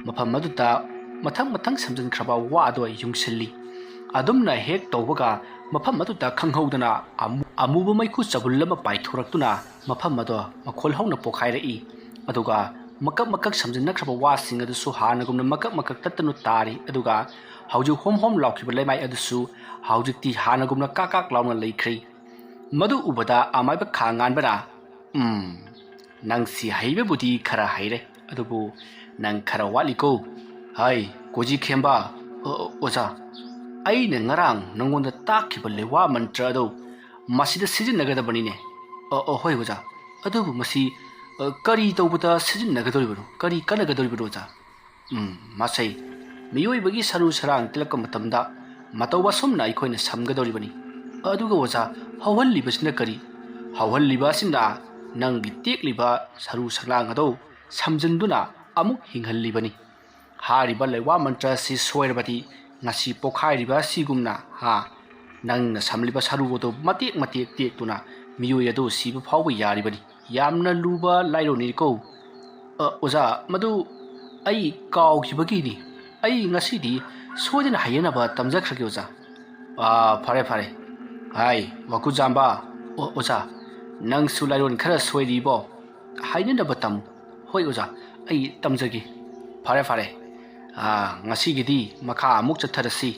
ꯃꯐꯝ ꯑꯗꯨꯗ ꯃꯊꯪ ꯃꯊꯪ ꯁꯝꯖꯤꯟꯈ꯭ꯔꯕ ꯋꯥ ꯑꯗꯣ ꯌꯨꯡꯁꯤꯜꯂꯤ꯫ ꯑꯗꯨꯝꯅ ꯍꯦꯛ ꯇꯧꯕꯒ, ꯃꯐꯝ ꯑꯗꯨꯗ ꯈꯪꯍꯧꯗꯅ ꯑꯃꯨ-, ꯑꯃꯨꯕ ꯃꯩꯈꯨ ꯆꯕꯨꯜ ꯑꯃ ꯄꯥꯏꯊꯣꯔꯛꯇꯨꯅ ꯃꯐꯝ ꯑꯗꯣ ꯃꯈꯣꯜ ꯍꯧꯅ ꯄꯣꯈꯥꯏꯔꯛꯏ꯫ ꯑꯗꯨꯒ ꯃꯀꯛ ꯃꯀꯛ ꯁꯝꯖꯤꯟꯅꯈ꯭ꯔꯕ ꯋꯥꯁꯤꯡ ꯑꯗꯨꯁꯨ ꯍꯥꯟꯅꯒꯨꯝꯅ ꯃꯀꯛ ꯃꯀꯛ ꯇꯠꯇꯅ ꯇꯥꯔꯤ꯫ ꯑꯗꯨꯒ ꯍꯧꯖꯤꯛ ꯍꯣꯝ ꯍꯣꯝ ꯂꯥꯎꯈꯤꯕ ꯂꯩꯃꯥꯏ ꯑꯗꯨꯁꯨ ꯍꯧꯖꯤꯛꯇꯤ ꯍꯥꯟꯅꯒꯨꯝꯅ ꯀꯥꯛ ꯀꯥꯛ ꯂꯥꯎꯅ ꯂꯩꯈ꯭ꯔꯦ꯫ ꯃꯗꯨ ꯎꯕꯗ ꯑꯃꯥꯏꯕ ꯈꯥ ꯉꯥꯟꯕꯅ, "ꯎꯝ, ꯅꯪꯁꯤ ꯍꯩꯕꯕꯨꯗꯤ ꯈꯔ ꯍꯩꯔꯦ, ꯑꯗꯨꯕꯨ ꯅꯪ ꯈꯔ ꯋꯥꯠꯂꯤꯀꯣ꯫ ꯍꯥꯏ, ꯀꯣꯖꯤ ꯈꯦꯝꯕ, ꯑꯣ, ꯑꯣꯖꯥ, ꯑꯩꯅ ꯉꯔꯥꯡ ꯅꯉꯣꯟꯗ ꯇꯥꯛꯈꯤꯕ ꯂꯩꯋꯥ ꯃꯟꯇ꯭ꯔ ꯑꯗꯨ ꯃꯁꯤꯗ ꯁꯤꯖꯤꯟꯅꯒꯗꯕꯅꯤꯅꯦ꯫ ꯑ, ꯑ, ꯍꯣꯏ ꯑꯣꯖꯥ, ꯑꯗꯨꯕꯨ ꯃꯁꯤ, ꯑ, ꯀꯔꯤ ꯇꯧꯕꯗ ꯁꯤꯖꯤꯟꯅꯒꯗꯧꯔꯤꯕꯅꯣ? ꯀꯔꯤ ꯀꯥꯟꯅꯒꯗꯧꯔꯤꯕꯅꯣ ꯑꯣꯖꯥ?" ꯎꯝ, ꯃꯁꯤ ꯃꯤꯑꯣꯏꯕꯒꯤ ꯁꯔꯨ ꯁꯔꯥꯡ ꯇꯦꯛꯂꯛꯄ ꯃꯇꯝꯗ ꯃꯇꯧ ꯑꯁꯨꯝꯅ ꯑꯩꯈꯣꯏꯅ ꯁꯝꯒꯗꯧꯔꯤꯕꯅꯤ꯫ ꯑꯗꯨꯒ ꯑꯣꯖꯥ, ꯍꯧꯍꯜꯂꯤꯕꯁꯤꯅ ꯀꯔꯤ? ꯍꯧꯍꯜꯂꯤꯕ ꯑꯁꯤꯅ ꯅꯪꯒꯤ ꯇꯦꯛꯂꯤꯕ ꯁꯔꯨ ꯁꯔꯥꯡ ꯑꯗꯨ ꯁꯝꯖꯤꯟꯗꯨꯅ ꯑꯃꯨꯛ ꯍꯤꯡꯍꯜꯂꯤꯕꯅꯤ꯫ ꯍꯥꯏꯔꯤꯕ ꯂꯩꯋꯥ ꯃꯟꯇ꯭ꯔ ꯑꯁꯤ ꯁꯣꯏꯔꯕꯗꯤ ꯉꯁꯤ ꯄꯣꯈꯥꯏꯔꯤꯕ ꯑꯁꯤꯒꯨꯝꯅ, ꯍꯥ, ꯅꯪꯅ ꯁꯝꯂꯤꯕ ꯁꯔꯨ ꯑꯗꯨ ꯃꯇꯦꯛ ꯃꯇꯦꯛ ꯇꯦꯛꯇꯨꯅ ꯃꯤꯑꯣꯏ ꯑꯗꯨ ꯁꯤꯕ ꯐꯥꯎꯕ ꯌꯥꯔꯤꯕꯅꯤ꯫ ꯌꯥꯝꯅ ꯂꯨꯕ ꯂꯥꯏꯔꯣꯅꯤꯀꯣ꯫ ꯑ, ꯑꯣꯖꯥ, ꯃꯗꯨ ꯑꯩ ꯀꯥꯎꯈꯤꯕꯒꯤꯅꯤ꯫ ꯑꯩ ꯉꯁꯤꯗꯤ ꯁꯣꯏꯗꯅ ꯍꯩꯅꯅꯕ ꯇꯝꯖꯈ꯭ꯔꯒꯦ, ꯑꯣꯖꯥ꯫ ꯑꯥ, ꯐꯔꯦ, ꯐꯔꯦ꯫ ꯍꯥꯏ, ꯋꯥꯀꯨꯖꯥꯝꯕ꯫ ꯑꯣ, ꯑꯣꯖꯥ, ꯅꯪꯁꯨ ꯂꯥꯏꯔꯣꯟ ꯈꯔ ꯁꯣꯏꯔꯤꯕꯣ? ꯍꯩꯅꯅꯕ ꯇꯝꯃꯨ꯫ ꯍꯣꯏ, ꯑꯣꯖꯥ, ꯑꯩ ꯇꯝꯖꯒꯦ꯫ ꯐꯔꯦ, ꯐꯔꯦ꯫ ꯑꯥ, ꯉꯁꯤꯒꯤꯗꯤ ꯃꯈꯥ ꯑꯃꯨꯛ ꯆꯠꯊꯔꯁꯤ꯫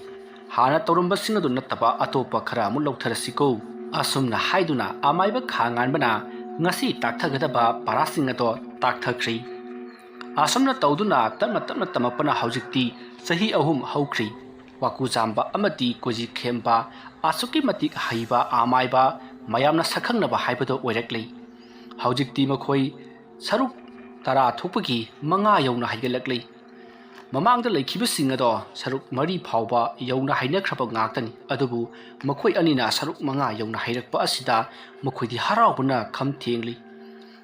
ꯍꯥꯟꯅ ꯇꯧꯔꯝꯕꯁꯤꯡ ꯑꯗꯨ ꯅꯠꯇꯕ ꯑꯇꯣꯞꯄ ꯈꯔ ꯑꯃꯨꯛ ꯂꯧꯊꯔꯁꯤꯀꯣ꯫ ꯑꯁꯨꯝꯅ ꯍꯥꯏꯗꯨꯅ ꯑꯃꯥꯏꯕ ꯈꯥ ꯉꯥꯟꯕꯅ ꯉꯁꯤ ꯇꯥꯛꯊꯒꯗꯕ ꯄꯔꯥꯁꯤꯡ ꯑꯗꯣ ꯇꯥꯛꯊꯈ꯭ꯔꯤ꯫ ꯑꯁꯨꯝꯅ ꯇꯧꯗꯨꯅ ꯇꯞꯅ ꯇꯞꯅ ꯇꯝꯃꯛꯄꯅ ꯍꯧꯖꯤꯛꯇꯤ ꯆꯍꯤ ꯑꯍꯨꯝ ꯍꯧꯈ꯭ꯔꯤ꯫ ꯋꯥꯀꯨꯖꯥꯝꯕ ꯑꯃꯗꯤ ꯀꯣꯖꯤꯈꯦꯝꯕ ꯑꯁꯨꯛꯀꯤ ꯃꯇꯤꯛ ꯍꯩꯕ ꯑꯃꯥꯏꯕ, ꯃꯌꯥꯝꯅ ꯁꯛꯈꯪꯅꯕ ꯍꯥꯏꯕꯗꯨ ꯑꯣꯏꯔꯛꯂꯤ꯫ ꯍꯧꯖꯤꯛꯇꯤ ꯃꯈꯣꯏ ꯁꯔꯨꯛ ꯇꯔꯥ ꯊꯣꯛꯄꯒꯤ ꯃꯉꯥ ꯌꯧꯅ ꯍꯩꯒꯠꯂꯛꯂꯤ꯫ ꯃꯃꯥꯡꯗ ꯂꯩꯈꯤꯕꯁꯤꯡ ꯑꯗꯣ ꯁꯔꯨꯛ ꯃꯔꯤ ꯐꯥꯎꯕ ꯌꯧꯅ ꯍꯩꯅꯈ꯭ꯔꯕ ꯉꯥꯛꯇꯅꯤ꯫ ꯑꯗꯨꯕꯨ ꯃꯈꯣꯏ ꯑꯅꯤꯅ ꯁꯔꯨꯛ ꯃꯉꯥ ꯌꯧꯅ ꯍꯩꯔꯛꯄ ꯑꯁꯤꯗ ꯃꯈꯣꯏꯗꯤ ꯍꯔꯥꯎꯕꯅ ꯈꯝ ꯊꯦꯡꯂꯤ꯫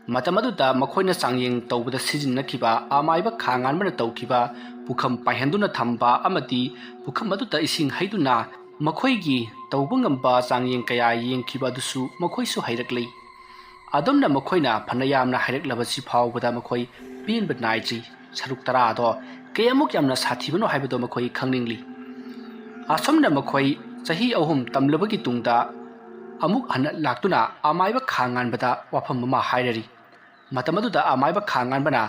ꯃꯇꯝ ꯑꯗꯨꯗ ꯃꯈꯣꯏꯅ ꯆꯥꯡꯌꯦꯡ ꯇꯧꯕꯗ ꯁꯤꯖꯤꯟꯅꯈꯤꯕ ꯑꯃꯥꯏꯕ ꯈꯥ ꯉꯥꯟꯕꯅ ꯇꯧꯈꯤꯕ ꯄꯨꯈꯝ ꯄꯥꯏꯍꯟꯗꯨꯅ ꯊꯝꯕ ꯑꯃꯗꯤ ꯄꯨꯈꯝ ꯑꯗꯨꯗ ꯏꯁꯤꯡ ꯍꯩꯗꯨꯅ ꯃꯈꯣꯏꯒꯤ ꯇꯧꯕ ꯉꯝꯕ ꯆꯥꯡꯌꯦꯡ ꯀꯌꯥ ꯌꯦꯡꯈꯤꯕ ꯑꯗꯨꯁꯨ ꯃꯈꯣꯏꯁꯨ ꯍꯩꯔꯛꯂꯤ꯫ ꯑꯗꯨꯝꯅ ꯃꯈꯣꯏꯅ ꯐꯅ ꯌꯥꯝꯅ ꯍꯩꯔꯛꯂꯕꯁꯤ ꯐꯥꯎꯕꯗ ꯃꯈꯣꯏ ꯄꯦꯟꯕ ꯅꯥꯏꯗ꯭ꯔꯤ꯫ ꯁꯔꯨꯛ ꯇꯔꯥ ꯑꯗꯣ ꯀꯌꯥꯃꯨꯛ ꯌꯥꯝꯅ ꯁꯥꯊꯤꯕꯅꯣ ꯍꯥꯏꯕꯗꯣ ꯃꯈꯣꯏ ꯈꯪꯅꯤꯡꯂꯤ꯫ ꯑꯁꯨꯝꯅ ꯃꯈꯣꯏ ꯆꯍꯤ ꯑꯍꯨꯝ ꯇꯝꯂꯕꯒꯤ ꯇꯨꯡꯗ ꯑꯃꯨꯛ ꯍꯟꯅ ꯂꯥꯛꯇꯨꯅ ꯑꯃꯥꯏꯕ ꯈꯥ ꯉꯥꯟꯕꯗ ꯋꯥꯐꯝ ꯑꯃ ꯍꯥꯏꯔꯔꯤ꯫ ꯃꯇꯝ ꯑꯗꯨꯗ ꯑꯃꯥꯏꯕ ꯈꯥ ꯉꯥꯟꯕꯅ,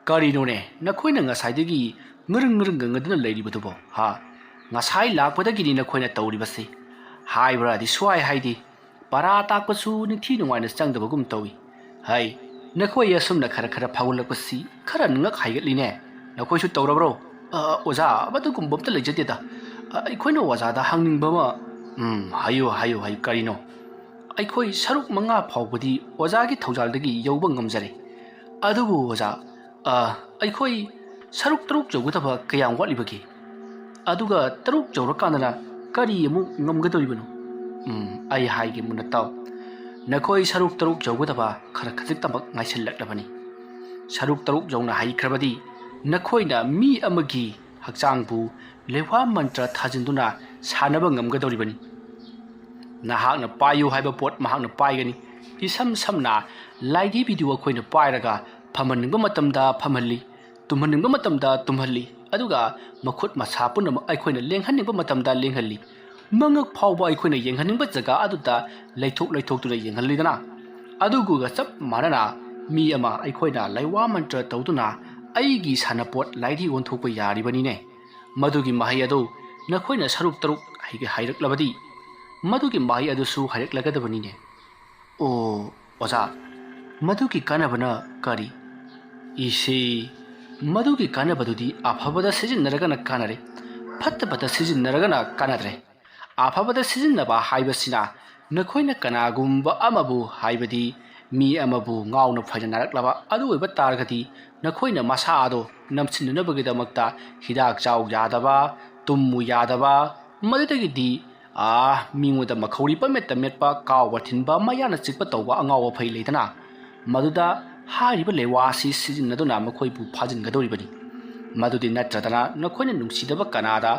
"ꯀꯔꯤꯅꯣꯅꯦ, ꯅꯈꯣꯏꯅ ꯉꯁꯥꯏꯗꯒꯤ ꯉꯔꯪ ꯉꯔꯪ ꯉꯪꯉꯗꯨꯅ ꯂꯩꯔꯤꯕꯗꯨꯕꯣ? ꯍꯥ? ꯉꯁꯥꯏ ꯂꯥꯛꯄꯗꯒꯤꯅꯤ ꯅꯈꯣꯏꯅ ꯇꯧꯔꯤꯕꯁꯤ꯫ ꯍꯥꯏꯕ꯭ꯔꯥꯗꯤ ꯁ꯭ꯋꯥꯏ ꯍꯥꯏꯗꯤ, ꯄꯔꯥ ꯇꯥꯛꯄꯁꯨ ꯅꯤꯡꯊꯤ ꯅꯨꯡꯉꯥꯏꯅ ꯆꯪꯗꯕꯒꯨꯝ ꯇꯧꯏ꯫ ꯍꯩ, ꯅꯈꯣꯏ ꯑꯁꯨꯝꯅ ꯈꯔ ꯈꯔ ꯐꯥꯎꯒꯠꯂꯛꯄꯁꯤ ꯈꯔ ꯉꯛ ꯍꯥꯏꯒꯠꯂꯤꯅꯦ꯫ ꯅꯈꯣꯏꯁꯨ ꯇꯧꯔꯕ꯭ꯔꯣ?" "ꯑ, ꯑꯣꯖꯥ, ꯃꯗꯨꯒꯨꯝꯕ ꯑꯝꯇ ꯂꯩꯖꯗꯦꯗ꯫ ꯑ, ꯑꯩꯈꯣꯏꯅ ꯑꯣꯖꯥꯗ ꯍꯪꯅꯤꯡꯕ ꯑꯃ"꯫ "ꯎꯝ, ꯍꯥꯏꯌꯨ, ꯍꯥꯏꯌꯨ, ꯍꯥꯏꯌꯨ, ꯀꯔꯤꯅꯣ?" "ꯑꯩꯈꯣꯏ ꯁꯔꯨꯛ ꯃꯉꯥ ꯐꯥꯎꯕꯗꯤ ꯑꯣꯖꯥꯒꯤ ꯊꯧꯖꯥꯜꯗꯒꯤ ꯌꯧꯕ ꯉꯝꯖꯔꯦ꯫ ꯑꯗꯨꯕꯨ ꯑꯣꯖꯥ, ꯑ, ꯑꯩꯈꯣꯏ ꯁꯔꯨꯛ ꯇꯔꯨꯛ ꯌꯧꯒꯗꯕ ꯀꯌꯥꯝ ꯋꯥꯠꯂꯤꯕꯒꯦ? ꯑꯗꯨꯒ ꯇꯔꯨꯛ ꯌꯧꯔꯀꯥꯟꯗꯅ ꯀꯔꯤ ꯑꯃꯨꯛ ꯉꯝꯒꯗꯧꯔꯤꯕꯅꯣ?" "ꯎꯝ, ꯑꯩ ꯍꯥꯏꯒꯦ ꯃꯨꯟꯅ ꯇꯥꯎ꯫ ꯅꯈꯣꯏ ꯁꯔꯨꯛ ꯇꯔꯨꯛ ꯌꯧꯒꯗꯕ ꯈꯔ ꯈꯖꯤꯛꯇꯃꯛ ꯉꯥꯏꯁꯤꯜꯂꯛꯂꯕꯅꯤ꯫ ꯁꯔꯨꯛ ꯇꯔꯨꯛ ꯌꯧꯅ ꯍꯩꯈ꯭ꯔꯕꯗꯤ ꯅꯈꯣꯏꯅ ꯃꯤ ꯑꯃꯒꯤ ꯍꯛꯆꯥꯡꯕꯨ ꯂꯩꯋꯥ ꯃꯟꯇ꯭ꯔ ꯊꯥꯖꯤꯟꯗꯨꯅ ꯁꯥꯟꯅꯕ ꯉꯝꯒꯗꯧꯔꯤꯕꯅꯤ꯫ ꯅꯍꯥꯛꯅ ꯄꯥꯏꯌꯨ ꯍꯥꯏꯕ ꯄꯣꯠ ꯃꯍꯥꯛꯅ ꯄꯥꯏꯒꯅꯤ꯫ ꯏꯁꯝ ꯁꯝꯅ ꯂꯥꯏꯙꯤꯕꯤꯗꯨ ꯑꯩꯈꯣꯏꯅ ꯄꯥꯏꯔꯒ ꯐꯝꯍꯟꯅꯤꯡꯕ ꯃꯇꯝꯗ ꯐꯝꯍꯜꯂꯤ, ꯇꯨꯝꯍꯟꯅꯤꯡꯕ ꯃꯇꯝꯗ ꯇꯨꯝꯍꯜꯂꯤ, ꯑꯗꯨꯒ ꯃꯈꯨꯠ ꯃꯁꯥ ꯄꯨꯝꯅꯃꯛ ꯑꯩꯈꯣꯏꯅ ꯂꯦꯡꯍꯟꯅꯤꯡꯕ ꯃꯇꯝꯗ ꯂꯦꯡꯍꯜꯂꯤ꯫ ꯃꯉꯛ ꯐꯥꯎꯕ ꯑꯩꯈꯣꯏꯅ ꯌꯦꯡꯍꯟꯅꯤꯡꯕ ꯖꯒꯥ ꯑꯗꯨꯗ ꯂꯩꯊꯣꯛ ꯂꯩꯊꯣꯛꯇꯨꯅ ꯌꯦꯡꯍꯜꯂꯤꯗꯅ꯫ ꯑꯗꯨꯒ ꯆꯞ ꯃꯥꯟꯅꯅ ꯃꯤ ꯑꯃ ꯑꯩꯈꯣꯏꯅ ꯂꯩꯋꯥ ꯃꯟꯇ꯭ꯔ ꯇꯧꯗꯨꯅ ꯑꯩꯒꯤ ꯁꯥꯟꯅꯄꯣꯠ ꯂꯥꯏꯙꯤ ꯑꯣꯟꯊꯣꯛꯄ ꯌꯥꯔꯤꯕꯅꯤꯅꯦ꯫ ꯃꯗꯨꯒꯤ ꯃꯍꯩ ꯑꯗꯨ ꯅꯈꯣꯏꯅ ꯁꯔꯨꯛ ꯇꯔꯨꯛ ꯍꯩ-, ꯍꯩꯔꯛꯂꯕꯗꯤ ꯃꯗꯨꯒꯤ ꯃꯍꯩ ꯑꯗꯨꯁꯨ ꯍꯩꯔꯛꯂꯒꯗꯕꯅꯤꯅꯦ꯫ ꯑꯣ, ꯑꯣꯖꯥ, ꯃꯗꯨꯒꯤ ꯀꯥꯟꯅꯕꯅ ꯀꯔꯤ? ꯏꯁꯦ, ꯃꯗꯨꯒꯤ ꯀꯥꯟꯅꯕꯗꯨꯗꯤ ꯑꯐꯕꯗ ꯁꯤꯖꯤꯟꯅꯔꯒꯅ ꯀꯥꯟꯅꯔꯦ, ꯐꯠꯇꯕꯗ ꯁꯤꯖꯤꯟꯅꯔꯒꯅ ꯀꯥꯟꯅꯗ꯭ꯔꯦ꯫ ꯑꯐꯕꯗ ꯁꯤꯖꯤꯟꯅꯕ ꯍꯥꯏꯕꯁꯤꯅ ꯅꯈꯣꯏꯅ ꯀꯅꯥꯒꯨꯝꯕ ꯑꯃꯕꯨ, ꯍꯥꯏꯕꯗꯤ ꯃꯤ ꯑꯃꯕꯨ ꯉꯥꯎꯅ ꯐꯩꯅ ꯅꯥꯔꯛꯂꯕ ꯑꯗꯨ ꯑꯣꯏꯕ ꯇꯥꯔꯒꯗꯤ ꯅꯈꯣꯏꯅ ꯃꯁꯥ ꯑꯗꯣ ꯅꯝꯁꯤꯟꯅꯅꯕꯒꯤꯗꯃꯛꯇ ꯍꯤꯗꯥꯛ ꯆꯥꯎ ꯌꯥꯗꯕ, ꯇꯨꯝꯃꯨ ꯌꯥꯗꯕ, ꯃꯗꯨꯗꯒꯤꯗꯤ, ꯑꯥ, ꯃꯤꯉꯣꯟꯗ ꯃꯈꯧꯔꯤ ꯄꯃꯦꯠꯇ ꯃꯦꯠꯄ, ꯀꯥꯎꯕ ꯊꯤꯟꯕ, ꯃꯌꯥꯅ ꯆꯤꯛꯄ ꯇꯧꯕ ꯑꯉꯥꯎꯕ ꯐꯩ ꯂꯩꯗꯅ, ꯃꯗꯨꯗ ꯍꯥꯏꯔꯤꯕ ꯂꯦꯋꯥ ꯑꯁꯤ ꯁꯤꯖꯤꯟꯅꯗꯨꯅ ꯃꯈꯣꯏꯕꯨ ꯐꯥꯖꯤꯟꯒꯗꯧꯔꯤꯕꯅꯤ꯫ ꯃꯗꯨꯗꯤ ꯅꯠꯇ꯭ꯔꯗꯅ ꯅꯈꯣꯏꯅ ꯅꯨꯡꯁꯤꯗꯕ ꯀꯅꯥꯗ